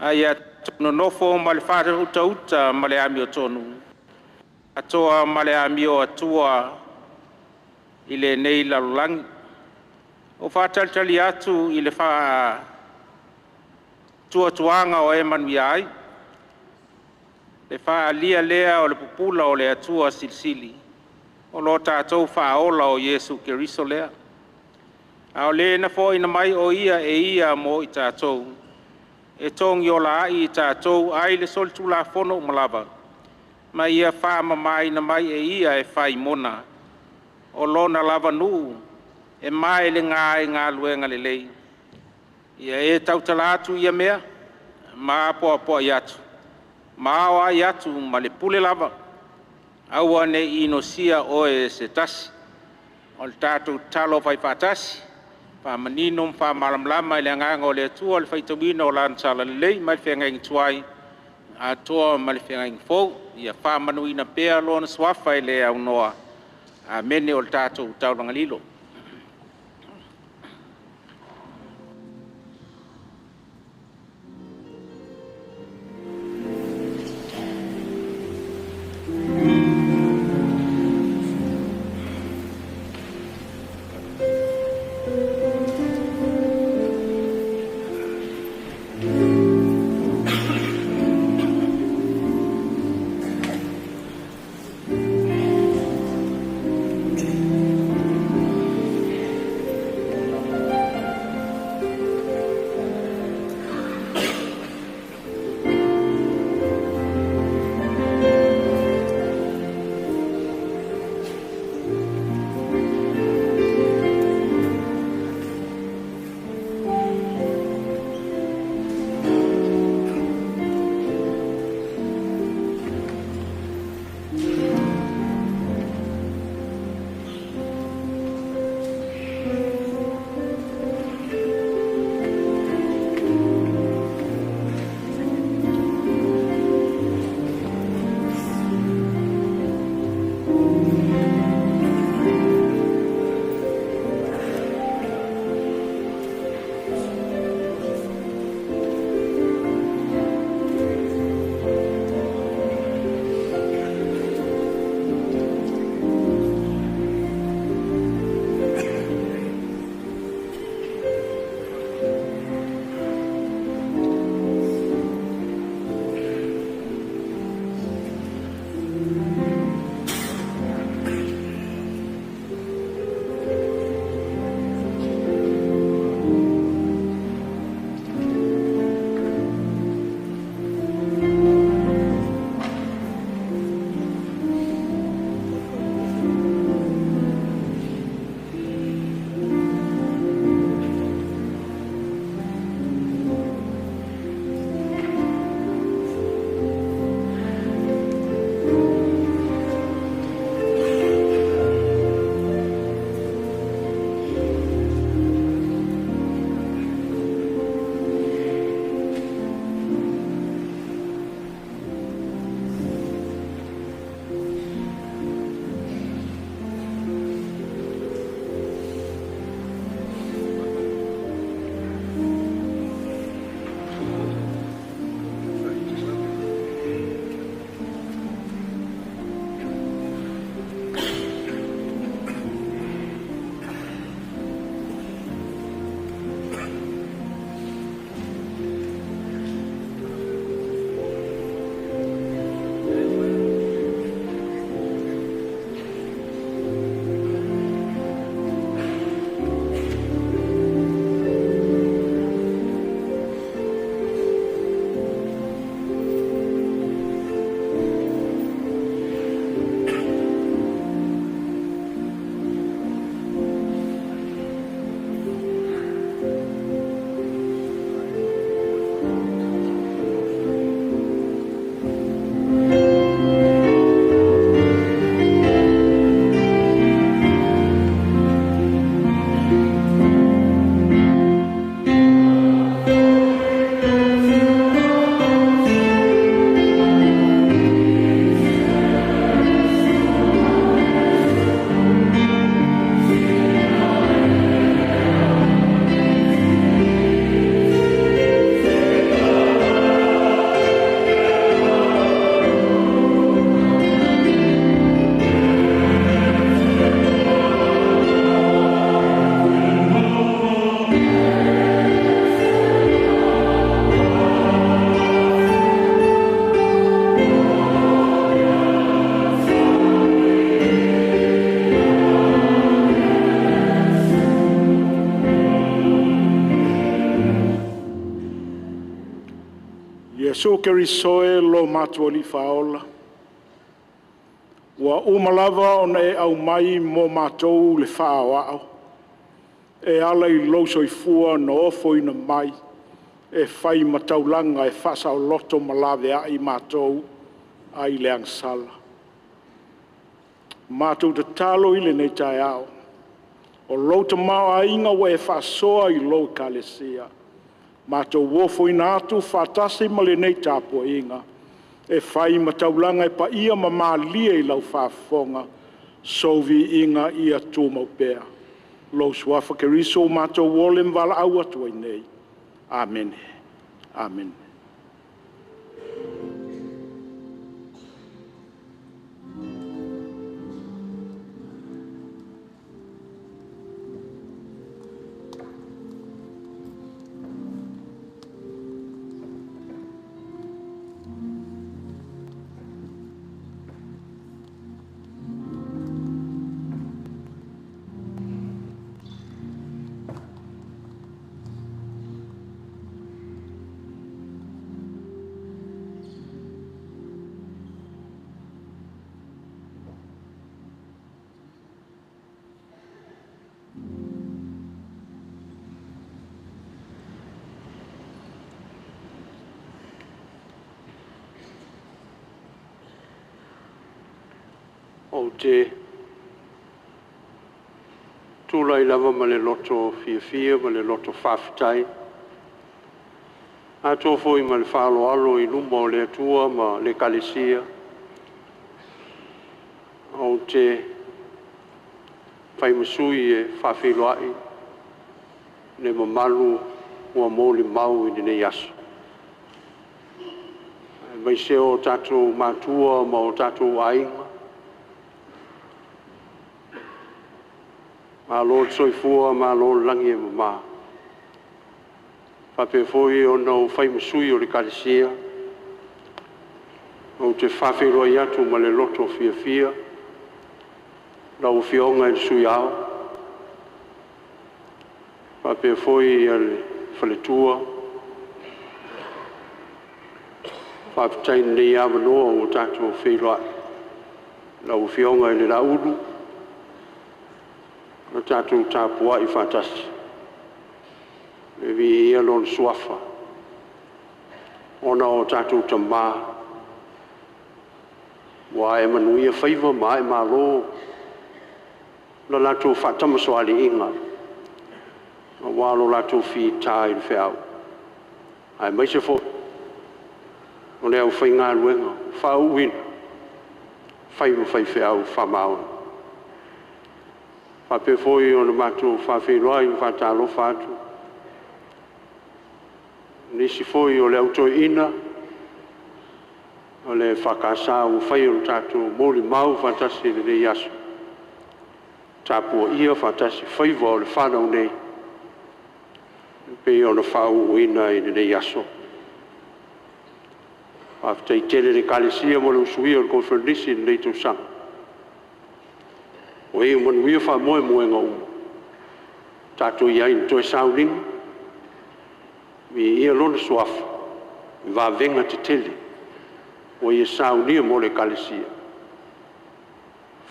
a ia nonofo ma le faautauta ma le amiotonu, atoa ma le amio atua i lenei lalolagi. O faatalitali atu i le faatuatuaga o e manuia ai, le faaalia lea o le pupula o le Atua Silisili, o lo tatou Faaola o Iesu Keriso lea. A o le na foaiina mai o Ia e Ia mo i tatou, e togiola ai i tatou ai le solitulafono uma lava, ma ia faamamaina mai e Ia e fai mona, o lona lava nuu e maelega ai i galuega lelei. Ia e tautala atu i ia mea, ma apoapoai atu, ma aoai atu ma le pule lava. Aua ne i inosia oe e se tasi. O le tatou tatalo faifaatasi, faamanino ma faamalamalama e le Agaga o le Atua le faitauina o Lana Talalelei mai le Feagaiga Tuai atoa ma le Feagaiga Fou. Ia faamanuina pea Lona Suafa e le aunoa. Amene. O le tatou taulaga lilo. Iesu Keriso e lo matou Alii Faaola, ua uma lava ona e aumai mo matou le faaaoao e ala i lou soifua na ofoina mai e fai ma taulaga e faasaoloto ma laveai matou mai le agasala. Matou tatalo i lenei taeao, o lou tamaoaiga ua e faasoa i lou Ekalesia, matou ofoina atu faatasi ma lenei tapuaiga e fai ma taulaga e paia ma malie i lau faafofoga, sou viiga ia tumau pea. Lou Suafa Keriso ua matou ole ma valaau atu ai nei. Amene. Amene. Ou te tulai lava ma le loto fiafia ma le loto faafetai, atoa foi ma le faaaloalo i luma o le Atua ma le Ekalesia, ou te fai ma sui e faafeiloai le mamalu ua molimau i lenei aso, aemaise o tatou matua ma o tatou aiga. Malo le soifua malo le lagi e mama. E faapea foi ona ou fai ma sui o le Ekalesia, ou te faafeiloai atu ma le loto fiafia lau Afioga i le Sui Ao, faapea foi le faletua. Faafetai i lenei avanoa ua tatou feiloai lau Afioga i le Laulu, ia tatou tapuai faatasi e viia Lona Suafa ona o tatou tama ua ae manuia faiva ma ae malo le latou faatamasoaliiga aua lo latou fita i le feau, aemaise foi o le aufaigaluega faauuina fai ma faifeau faamaoni. E faapea foi ona matou faafeiloai ma faatalofa atu i nisi foi o le Au Toeaina o le EFKS ua fai o le tatou molimau faatasi i lenei aso, tapuaia faatasi faiva o le fanau nei e pei ona faauuina i lenei aso. Faafetai tele i le Ekalesia mo le usuia o le Koneferenisi i lenei tausaga. Ua iu manuia faamoemoega uma, tatou i ai i le toe sauniga, viia Lona Suafa i vavega tetele ua Ia saunia mo le Ekalesia,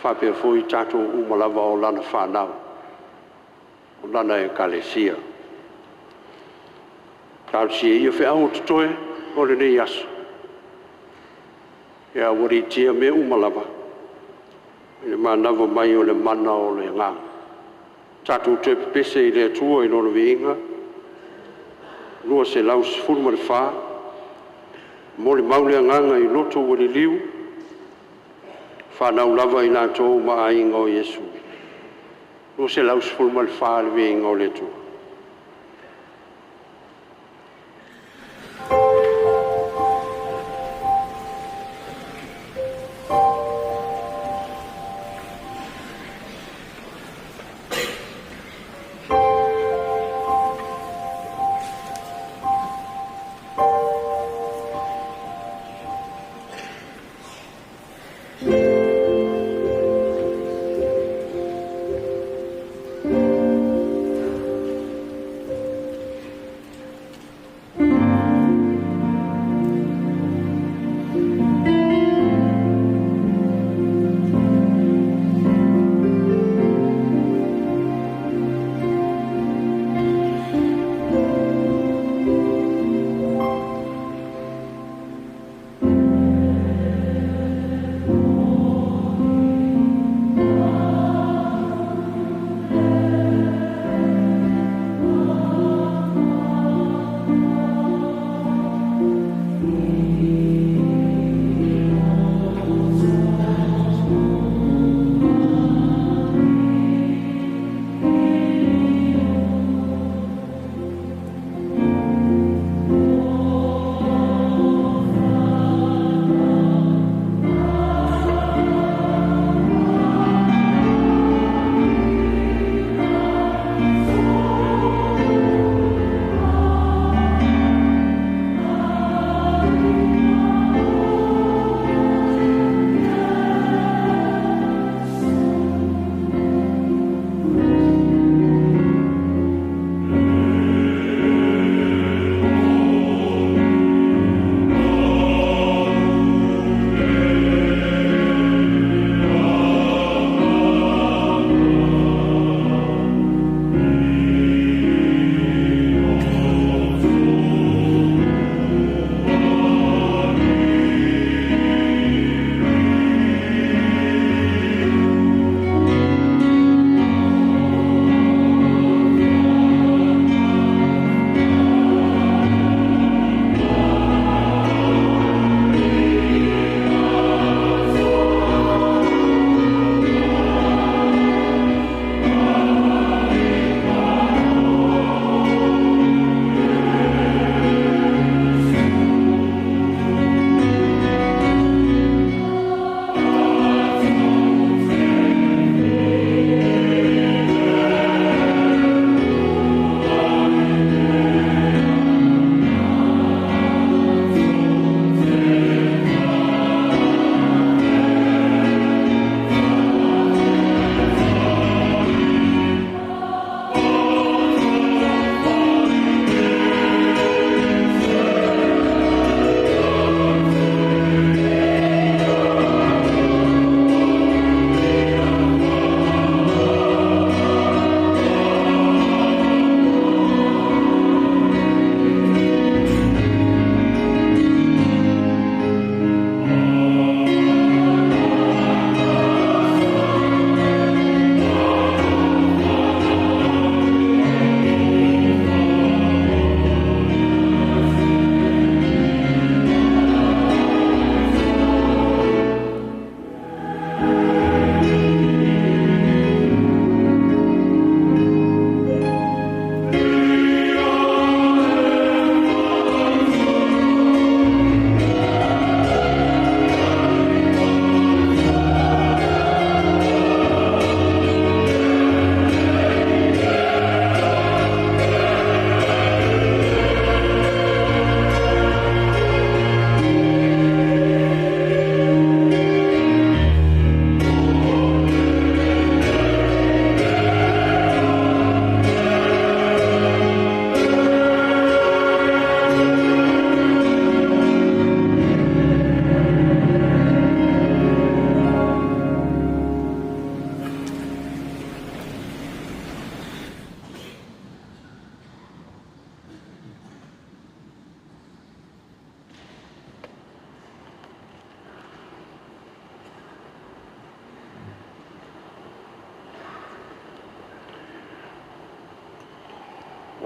faapea foi tatou uma lava o Lana fanau, o Lana Ekalesia. Talosia ia feau o totoe o lenei aso, ia aualiitia mea uma lava i le manava mai o le mana o le Agaga. Tatou toe pepese i le Atua i Lona viiga. 214, molimau le agaga i loto ua liliu, fanau lava i latou ma aiga o Iesu. 214 le viiga o le Atua.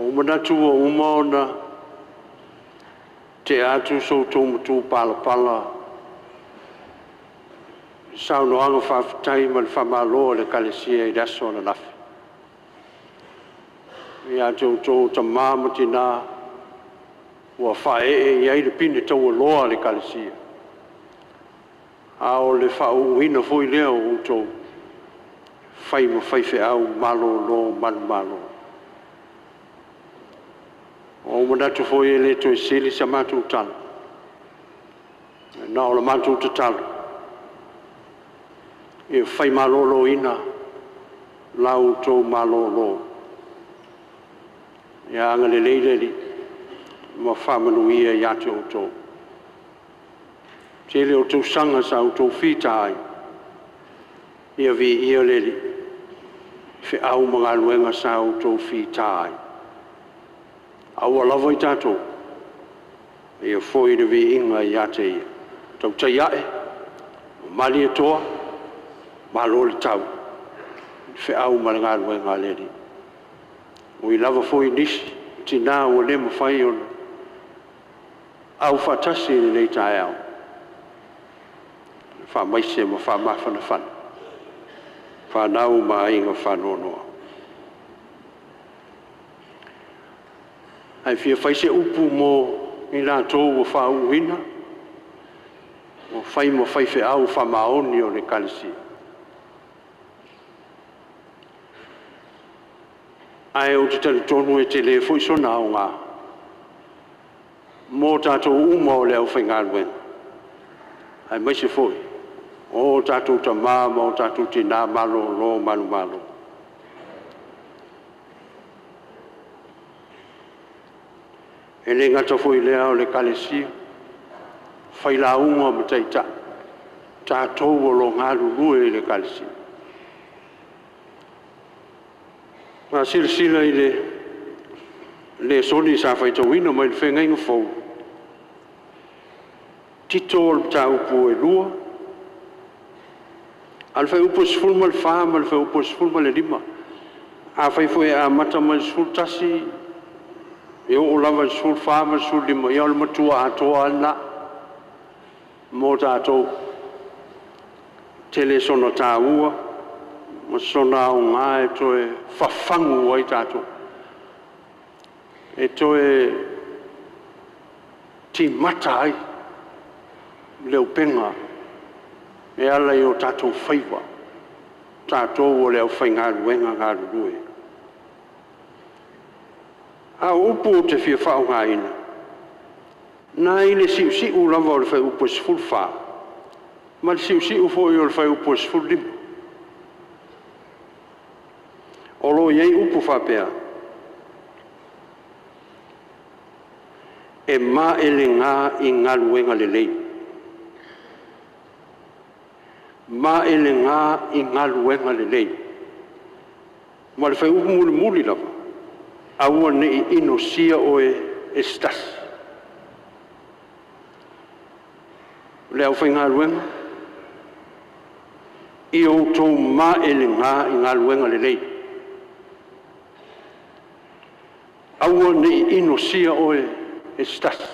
Ua ou manatu ua uma ona tea atu so outou matupalapala i saunoaga faafetai ma le faamalo a le Ekalesia i le aso ananafi. Ia te outou o tamā ma tinā ua faaee i ai le pine taualoa a le Ekalesia, a o le faauuina foi lea o outou fai ma faifeau malolo manumalo. Ua ou manatu foi e le toe sili sa matou tala, na o le matou tatalo, ia fai maloloina la outou malolo. Ia agalelei le Alii ma faamanuia ia te outou. Tele o tausaga sa outou fita ai, ia viia le Alii, feau ma galuega sa outou fita ai. Aua lava i tatou, ia foi le viiga ia te Ia. Tautai ae, Malietoa, malo le tau, feau ma le galuega a le Alii. Ui lava foi i nisi tinā ua le mafai ona aufaatasi i lenei taeao, faamaise ma faamafanafana, fanau ma aiga faanoanoa. Ae fia fai se upu mo i latou ua faauuina, ua fai ma faifeau faamaoni o le Ekalesia. Ae ou te talitonu e tele foi sona aoga mo tatou uma o le aufaigaluega, aemaise foi o tatou tamā ma o tatou tinā malolo manumalo. E le gata foi i lea o le Ekalesia, failauga ma taitai, tatou o lo o galulue i le Ekalesia. A silasila i le lesoni sa faitauina mai le Feagaiga Fou, Tito o le mataupu e 2, a o le fuaiupu e 14 ma le fuaiupu e 15. Afai foi e amata mai le 11 e oo lava i le 14 ma le 15, ia o le matua atoa lava lena mo tatou. Tele sona taua ma sona aoga e toe fafagu ai tatou, e toe timata ai le upega e ala i o tatou faiva, tatou o le aufaigaluega galulue. A o upu ou te fia faaaogaina, na i le siusiu lava o le fuaiupu e 14 ma le siusiu foi o le fuaiupu e 15. O lo o i ai upu faapea, e maelega i galuega lelei, maelega i galuega lelei. Ma le fuaiupu mulimuli lava, aua ne i inosia oe e se tasi. O le aufaigaluega, ia outou maelega i galuega lelei. Aua ne i inosia oe e se tasi.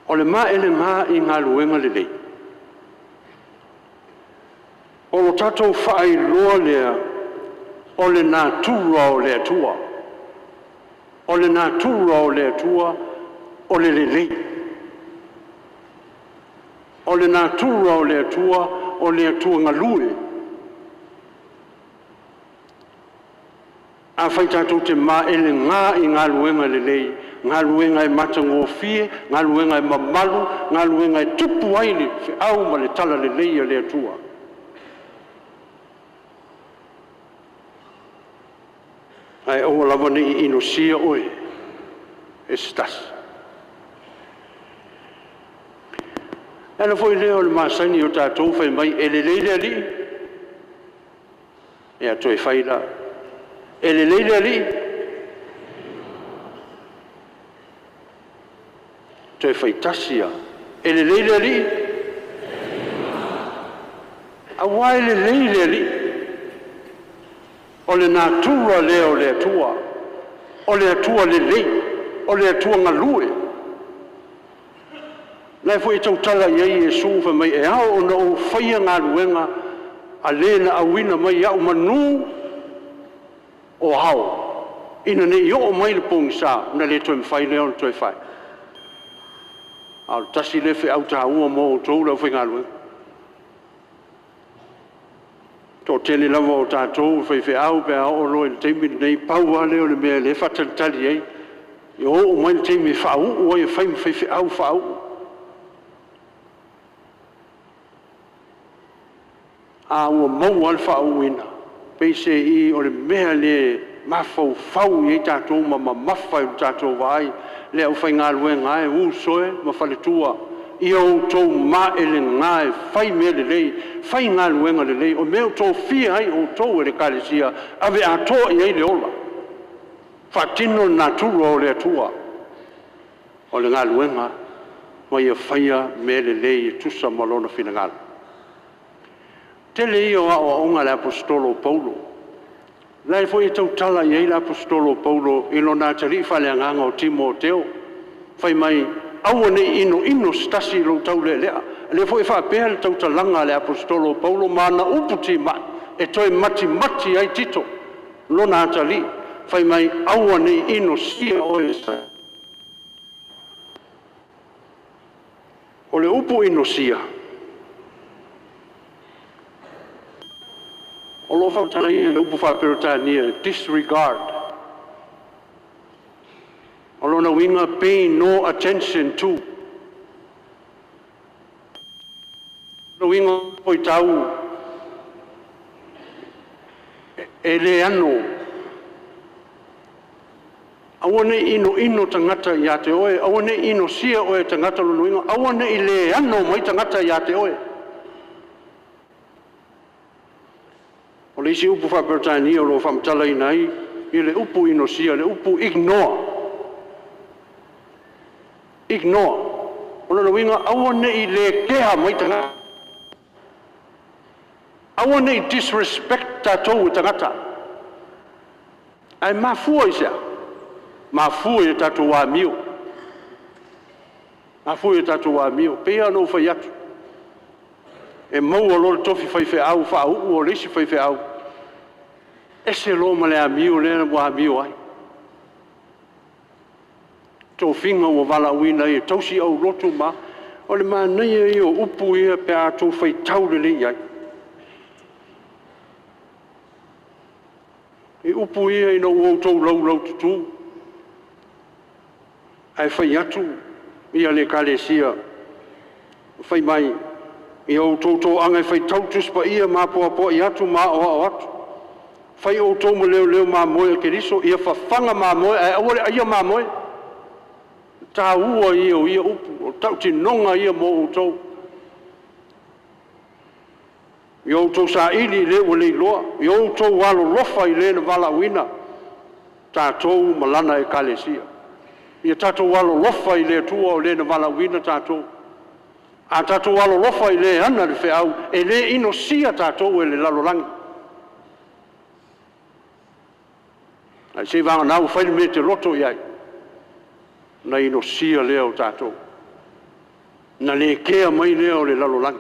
O le maelega i galuega lelei, o lo tatou faailoa lea o le natura o le Atua. O le natura o le Atua o le lelei. O le natura o le Atua o le Atua galue. Afai tatou te maelega i galuega lelei, galuega e matagofie, galuega e mamalu, galuega e tupu ai le feau ma le talalelei a le Atua. Ae aua lava ne i inosia oe e se tasi. E ala foi lea o le masani o tatou fai mai, e lelei le Alii, ia toe fai la. E lelei le Alii, toe fai tasi lava. E lelei le Alii. Aua e lelei le Alii, o le natura lea o le Atua, o le Atua lelei, o le Atua galue. O la foi e tautala i ai Iesu fai mai, e ao ona ou faia galuega a le na auina mai au manu o ao, ina ne i oo mai le pogisa ona le toe mafai lea ona toe fai. A o le tasi lea feau taua mo outou le aufaigaluega. E toatele lava o tatou faifeau pe a oo loa i le taimi lenei, pau lava lea o le mea o lea e faatalitali i ai, ia oo mai le taimi e faauu ai e fai ma faifeau faauu. A ua maua lava le faauuina, peiseai o le mea lea e mafaufau i ai tatou ma mamafa i le tatou vaai, le aufaigaluega e, uso e ma faletua, ia outou maelega e fai mea lelei, fai galuega lelei, o mea ua tofia ai outou e le Ekalesia, ave atoa i ai le ola, faatino le natura o le Atua, o le galuega, ma ia faia mea lelei e tusa ma Lona finagalo. Tele ia o aoaoga a le Aposetolo o Paulo, o la foi e tautala i ai le Aposetolo o Paulo i lona atalii faaleagaga o Timoteo, fai mai, aua ne i inoino se tasi i lou taulealea. O lea foi e faapea le tautalaga a le Aposetolo o Paulo ma ana upu timai e toe matimati ai Tito, lona atalii, fai mai, aua ne i inosia oe e se. O le upu inosia, o lo o faamatalaina i le upu faa-Peretania, disregard. O lona uiga, pay no attention to. O lona uiga faitau e le ano, aua ne i inoino tagata ia te oe, aua ne i inosia oe e tagata, lona uiga, aua ne i le ano mai tagata ia te oe. O le isi upu faa-Peretania o lo o faamatalaina ai i le upu inosia, le upu ignore. Ignore. O lona uiga, aua ne i le kea mai tagata. Aua ne i disrespect tatou e tagata. Ae mafua i se a? Mafua i a tatou amio. Mafua i a tatou amio. Pei lava ona ou fai atu, e maua loa le tofi faifeau faauu o le isi faifeau, ese loa ma le amio lea ua amio ai. Tofiga ua valaauina ai e tausi aulotu ma o le manaia ia o upu ia pe a outou faitau lelei i ai. I upu ia ina ua outou laulaututu, ae fai atu ia le Ekalesia, fai mai, ia outou toaga e faitau Tusi Paia ma apoapoai atu ma aoao atu. Fai outou ma leoleo mamoe a Keriso, ia fafaga mamoe ae aua le aia mamoe. Taua ia o ia upu, o tautinoga ia mo outou. Ia outou saili i le ua leiloa, ia outou alolofa i le na valaauina, tatou ma lana Ekalesia. Ia tatou alolofa i le Atua o le na valaauina tatou. A tatou alolofa i le ana le feau, e le inosia tatou e le lalolagi. Ae seiavagana ua fai le mea e te loto i ai, ona inosia lea o tatou. Na le kea mai lea o le lalolagi,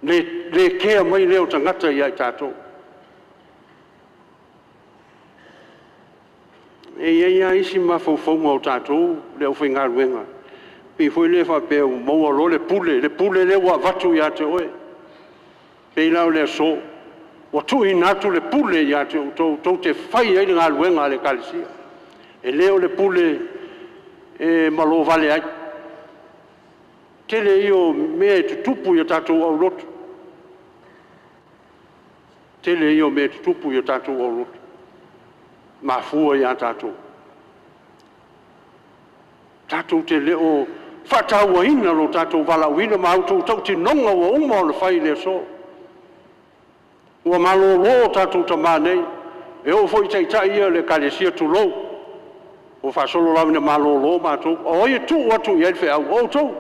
le kea mai lea o tagata ia i tatou. E i ai lava isi mafaufauga o tatou le aufaigaluega, pei foi lea faapea ua maua loa le pule lea ua avatu ia te oe. Pei la o le aso, ua tuuina atu le pule ia te outou, tou te fai ai le galuega a le Ekalesia. E le o le pule e malo vale ai. Tele ia o mea e tutupu i a tatou aulotu, tele ia o mea e tutupu i a tatou aulotu, mafua ia tatou. Tatou te le o faatauaina lo tatou valaauina ma outou tautinoga ua uma ona fai i le aso. Ua malolo o tatou tama nei, e oo foi i taitai ia o le Ekalesia, tulou, ua faasolo lava ina malolo matou. O ai e tuu atu i ai le feau? O outou.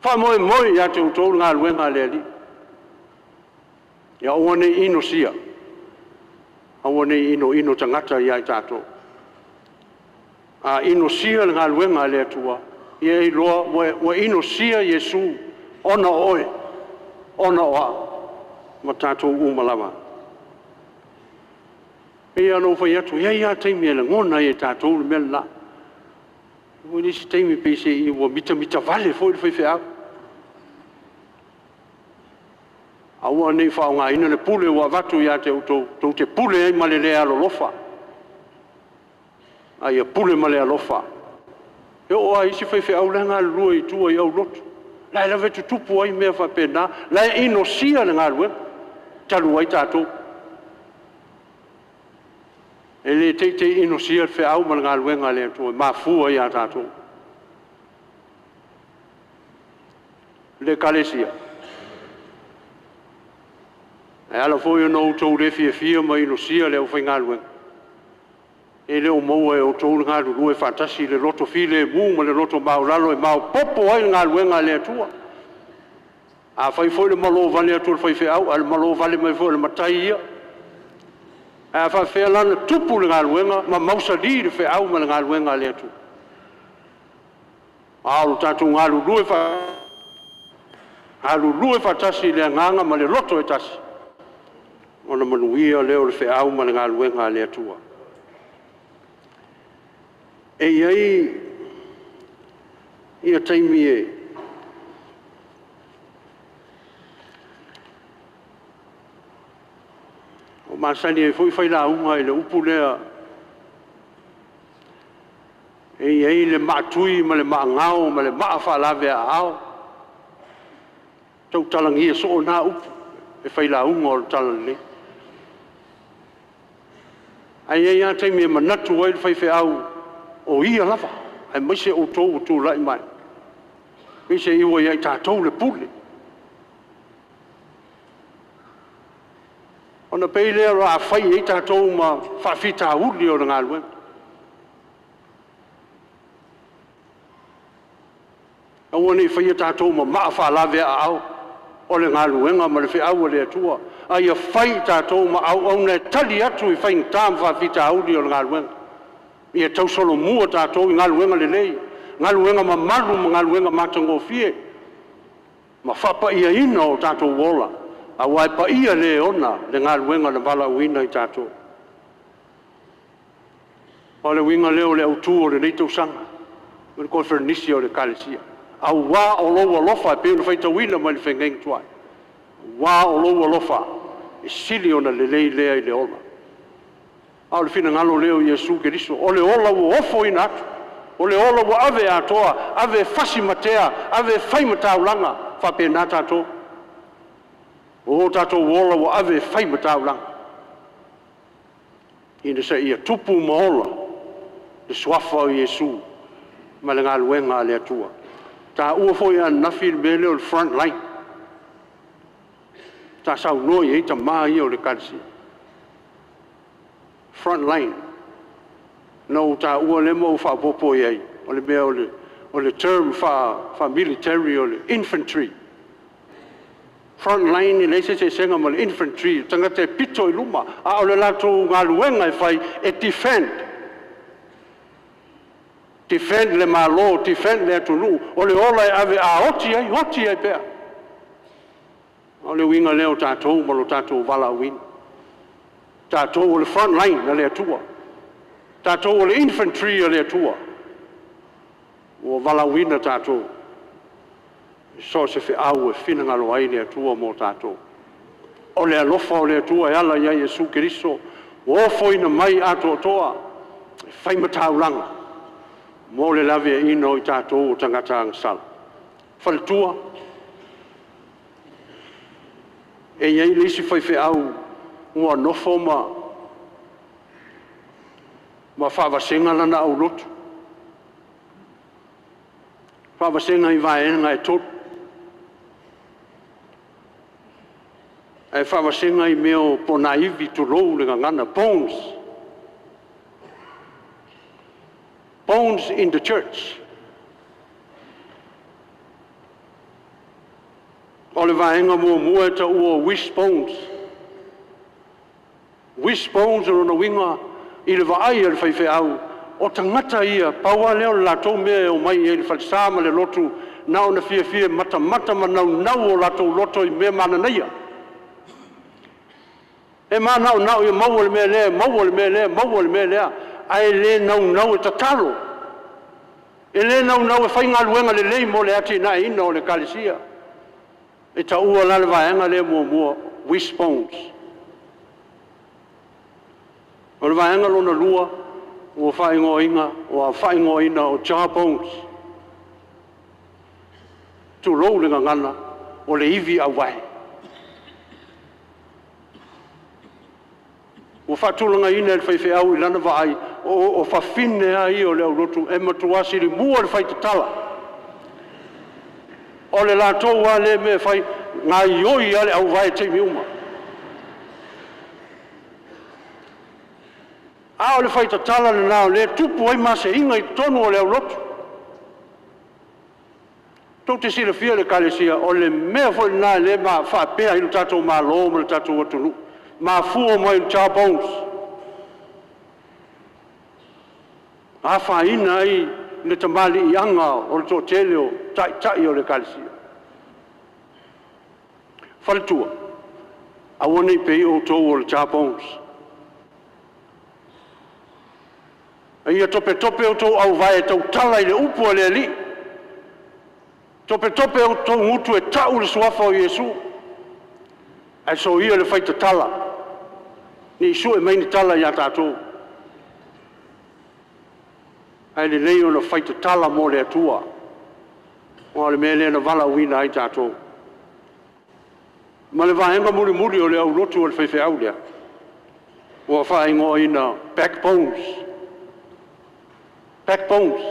Faamoemoe ia te outou le galuega a le Alii. Ia aua ne i inosia, aua ne i inoino tagata ia i tatou. A inosia le galuega a le Atua, ia e iloa ua inosia Iesu ona o oe, ona o au, ma tatou uma lava. E pei lava ona ou fai atu, e i ai lava taimi e lagona ai e tatou le mea le la. E i ai foi isi taimi pei se i ua mitamitavale foi le faifeau. Aua ne i faaaogaina le pule ua avatu ia te outou tou te pule ai ma le le alolofa, a ia pule ma le alofa. E oo lava i isi faifeau la e galulue i tua i aulotu, o la e lava e tutupu ai mea faapena, o la e inosia le galuega talu ai tatou. E le teitei inosia le feau ma le galuega a le Atua e mafua ia tatou. Le Ekalesia, e ala foi ona outou le fiafia ma inosia le aufaigaluega, e le o maua e outou le galulue faatasi i le loto filemu ma le loto maualalo e maopoopo ai le galuega a le Atua. Afai foi le malo vale atu o le faifeau, a o le malo vale mai foi o le matai ia, ae a faapefea la ona tupu le galuega ma mausali le feau ma le galuega a le Atua? A o le tatou galulue faatasi i le agaga ma le loto e tasi, ona manuia lea o le feau ma le galuega a le Atua. E i ai taimi e masani ai foi fai lauga i le upu lea, e i ai le maatui ma le maagao ma le maa faalaveaao. E tautalagia soo na upu e failauga o le talalelei. Ae i ai lava taimi e manatu ai le faifeau o ia lava, aemaise outou ua tulai mai, aemaise ua ia i tatou le pule. Ona pei lea o le a fai ai tatou ma faafitauli o le galuega. Aua ne i faia tatou ma maa faalaveaao o le galuega ma le feau a le Atua, a ia fai tatou ma auauna e tali atu i faigata ma faafitauli o le galuega. Ia tausolomua tatou i galuega lelei, galuega mamalu ma galuega matagofie, ma faapaiaina o tatou ola, aua e paia le ona le galuega na valaauina i tatou. O le uiga lea o le autu o lenei tausaga ma le koneferenisi a le Ekalesia, aua o lou alofa e pei ona faitauina mai le feagaiga tuai, aua o lou alofa e sili ona lelei lea i le ola. A o le finagalo lea o Iesu Keriso, o le ola ua ofoina atu, o le ola ua ave atoa, ave e fasi matea, ave e fai ma taulaga, e faapena tatou. O tatou ola ua ave e fai ma taulaga, ina ia tupu ma ola le suafa o Iesu ma le galuega a le Atua. Na taua foi ananafi le mea lea o le front line, sa saunoa i ai tama ia o le Ekalesia. Front line. Na ou taua lea ma ou faaopoopo i ai, o le mea o le term faa-military o le infantry. Front line e leai se eseesega ma le infantry, o tagata e pito i luma, a o le latou galuega e fai, e defend, defend le Malo, defend le atunuu, o le ola e ave a oti ai, oti ai pea. O le uiga lea o tatou ma lo tatou valaauina. O tatou o le front line a le Atua, o tatou o le infantry a le Atua, ua valaauina tatou i so o se feau e finagalo ai le Atua mo tatou. O le alofa o le Atua e ala ia Iesu Keriso ua ofoina mai atoatoa e fai ma taulaga mo le laveaiina o i tatou o tagata agasala. Faletua, e i ai le isi faifeau ua nofo ma faavasega lana aulotu, faavasega i vaega e 3, ae faavasega i mea o ponaivi tulou le gagana, bones, bones in the church. O le vaega muamua e taua o wish bones. Wishbones o lona uiga i le vaai a le faifeau, o tagata ia, pau lava lea o le latou mea e omai ai i le falesa ma le lotu, na ona fiafia e matamata ma naunau o latou loto i mea mananaia. E manaonao ia maua le mea lea, maua le mea lea, maua le mea lea, ae le naunau e tatalo, e le naunau e fai galuega lelei mo le atinaeina o le ekalesia. E taua la le vaega lea muamua, wishbones. O le vaega lona lua ua faaigoaina, ua faaigoaina o jawbones. Tulou le gagana, o le ivi auvae. Ua faatulagaina e le faifeau i lana vaai, o fafine lava ia o le aulotu e matua silimua le faitatala. O le latou lava lea mea e fai, gaoioi lava le auvae i taimi uma. A o le faitatala lena o lea e tupu ai maseiga i totonu o le aulotu. Tou te silafia le Ekalesia, o le mea foi lena o lea e faapea ai lo tatou Malo ma le tatou atunuu, mafua mai i jawbones, afaina ai le tamaliiaga o le toatele o taitai o le Ekalesia. Faletua, aua ne i pei outou o le jawbones. A ia topetope outou auvae e tautala i le upu a le Alii, topetope outou gutu e tau le suafa o Iesu, ae soia le faitatala, ne i sue mai ni tala ia tatou. Ae lelei ona faitatala mo le Atua, aua o le mea lea na valaauina ai tatou. Ma le vaega mulimuli o le aulotu a le faifeau lea, ua faaigoaina backbones. Backbones.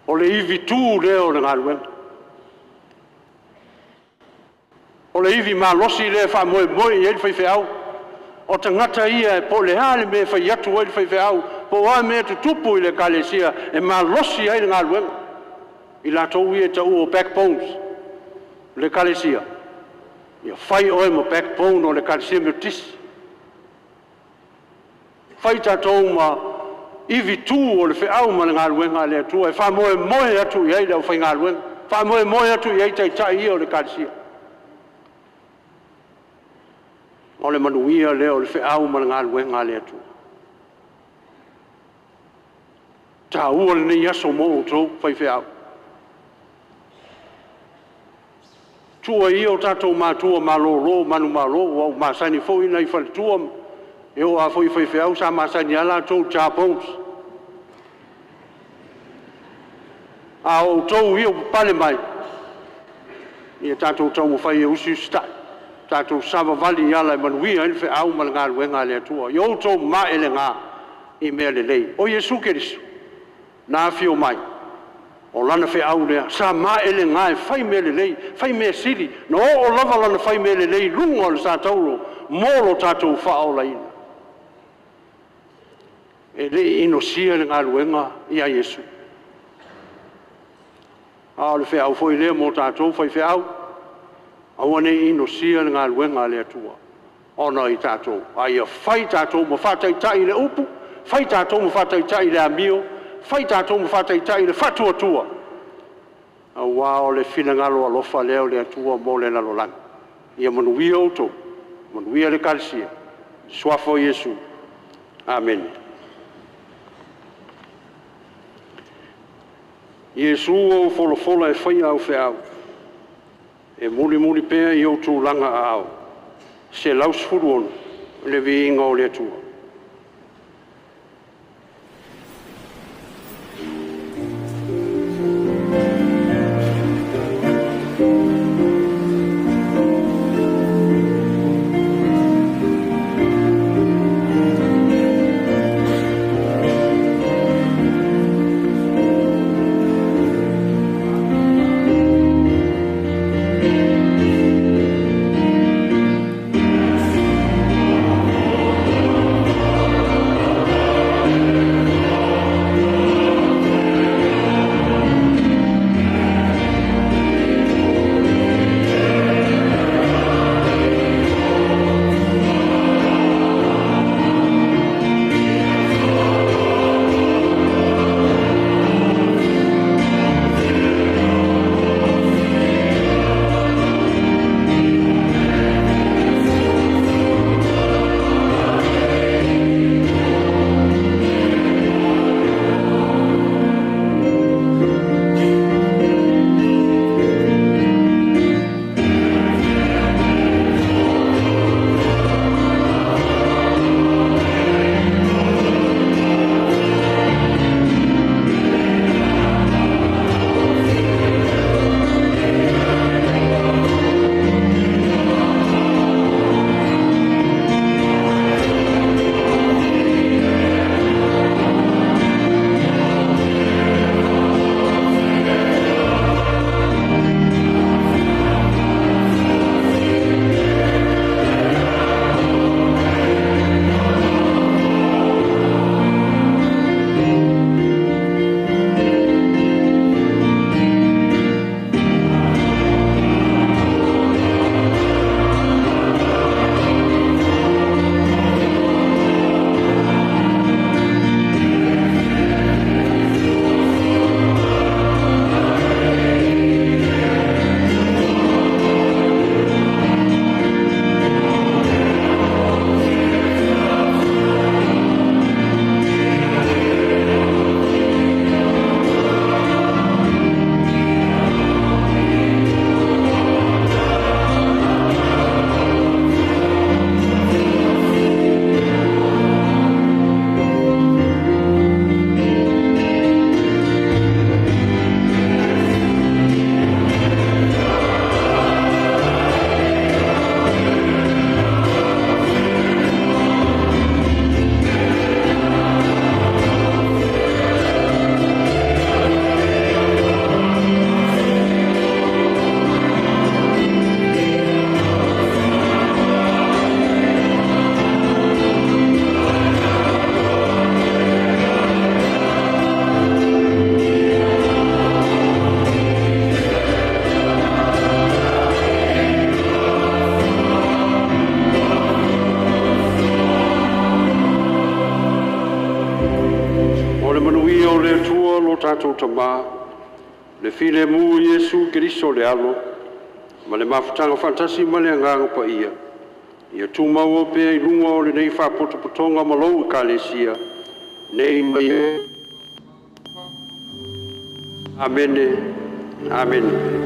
O le ivitu lea o le galuega. O le ivi malosi lea e faamoemoe i ai le faifeau. O tagata ia po o le a le mea e fai atu ai le faifeau, po o a mea e tutupu i le ekalesia, e malosi ai le galuega. I latou ia e taua o backbones o le ekalesia, ia fai oe ma backbone o le ekalesia Metotisi. Fai tatou ma ivitu o le feau ma le galuega a le Atua e faamoemoe atu i ai le aufaigaluega, faamoemoe atu i ai taitai ia o le ekalesia. O le manuia lea o le feau ma le galuega a le Atua. E taua lenei aso mo outou faifeau. Tuu ia o tatou matua malolo manumalo, ua ou masani foi nai faletua, e oo lava foi i faifeau sa masani lava latou i jawbones. A o outou ia ua papale mai, ia tatou taumafai e usiusitai, tatou savavali i ala e manuia ai le feau ma le galuega a le Atua. Ia outou maelega i mea lelei. O Iesu Keriso, na afio mai, o lana feau lea, sa maelega e fai mea lelei, fai mea sili, na oo lava lana fai mea lelei i luga o le satauro mo lo tatou faaolaina. E le i inosia le galuega ia Iesu. A o le feau foi lea mo tatou faifeau, aua ne i inosia le galuega a le Atua ona o i tatou, a ia fai tatou ma faataitai i le upu, fai tatou ma faataitai i le amio, fai tatou ma faataitai i le faatuatua, aua o le finagalo alofa lea o le Atua mo le lalolagi. Ia manuia outou, manuia le Ekalesia, i le suafa o Iesu. Amene. Iesu ua ou folafola e faia au feau, e mulimuli pea i ou tulaga aao. 116, Le viiga o le Atua. le manuia o le Atua lo tatou Tamā, le filemu o Iesu Keriso le Alo, ma le mafutaga faatasi ma le Agaga Paia, ia tumau pea i luga o lenei Faapotopotoga ma lou Ekalesia, nei ma e. Amene. Amene.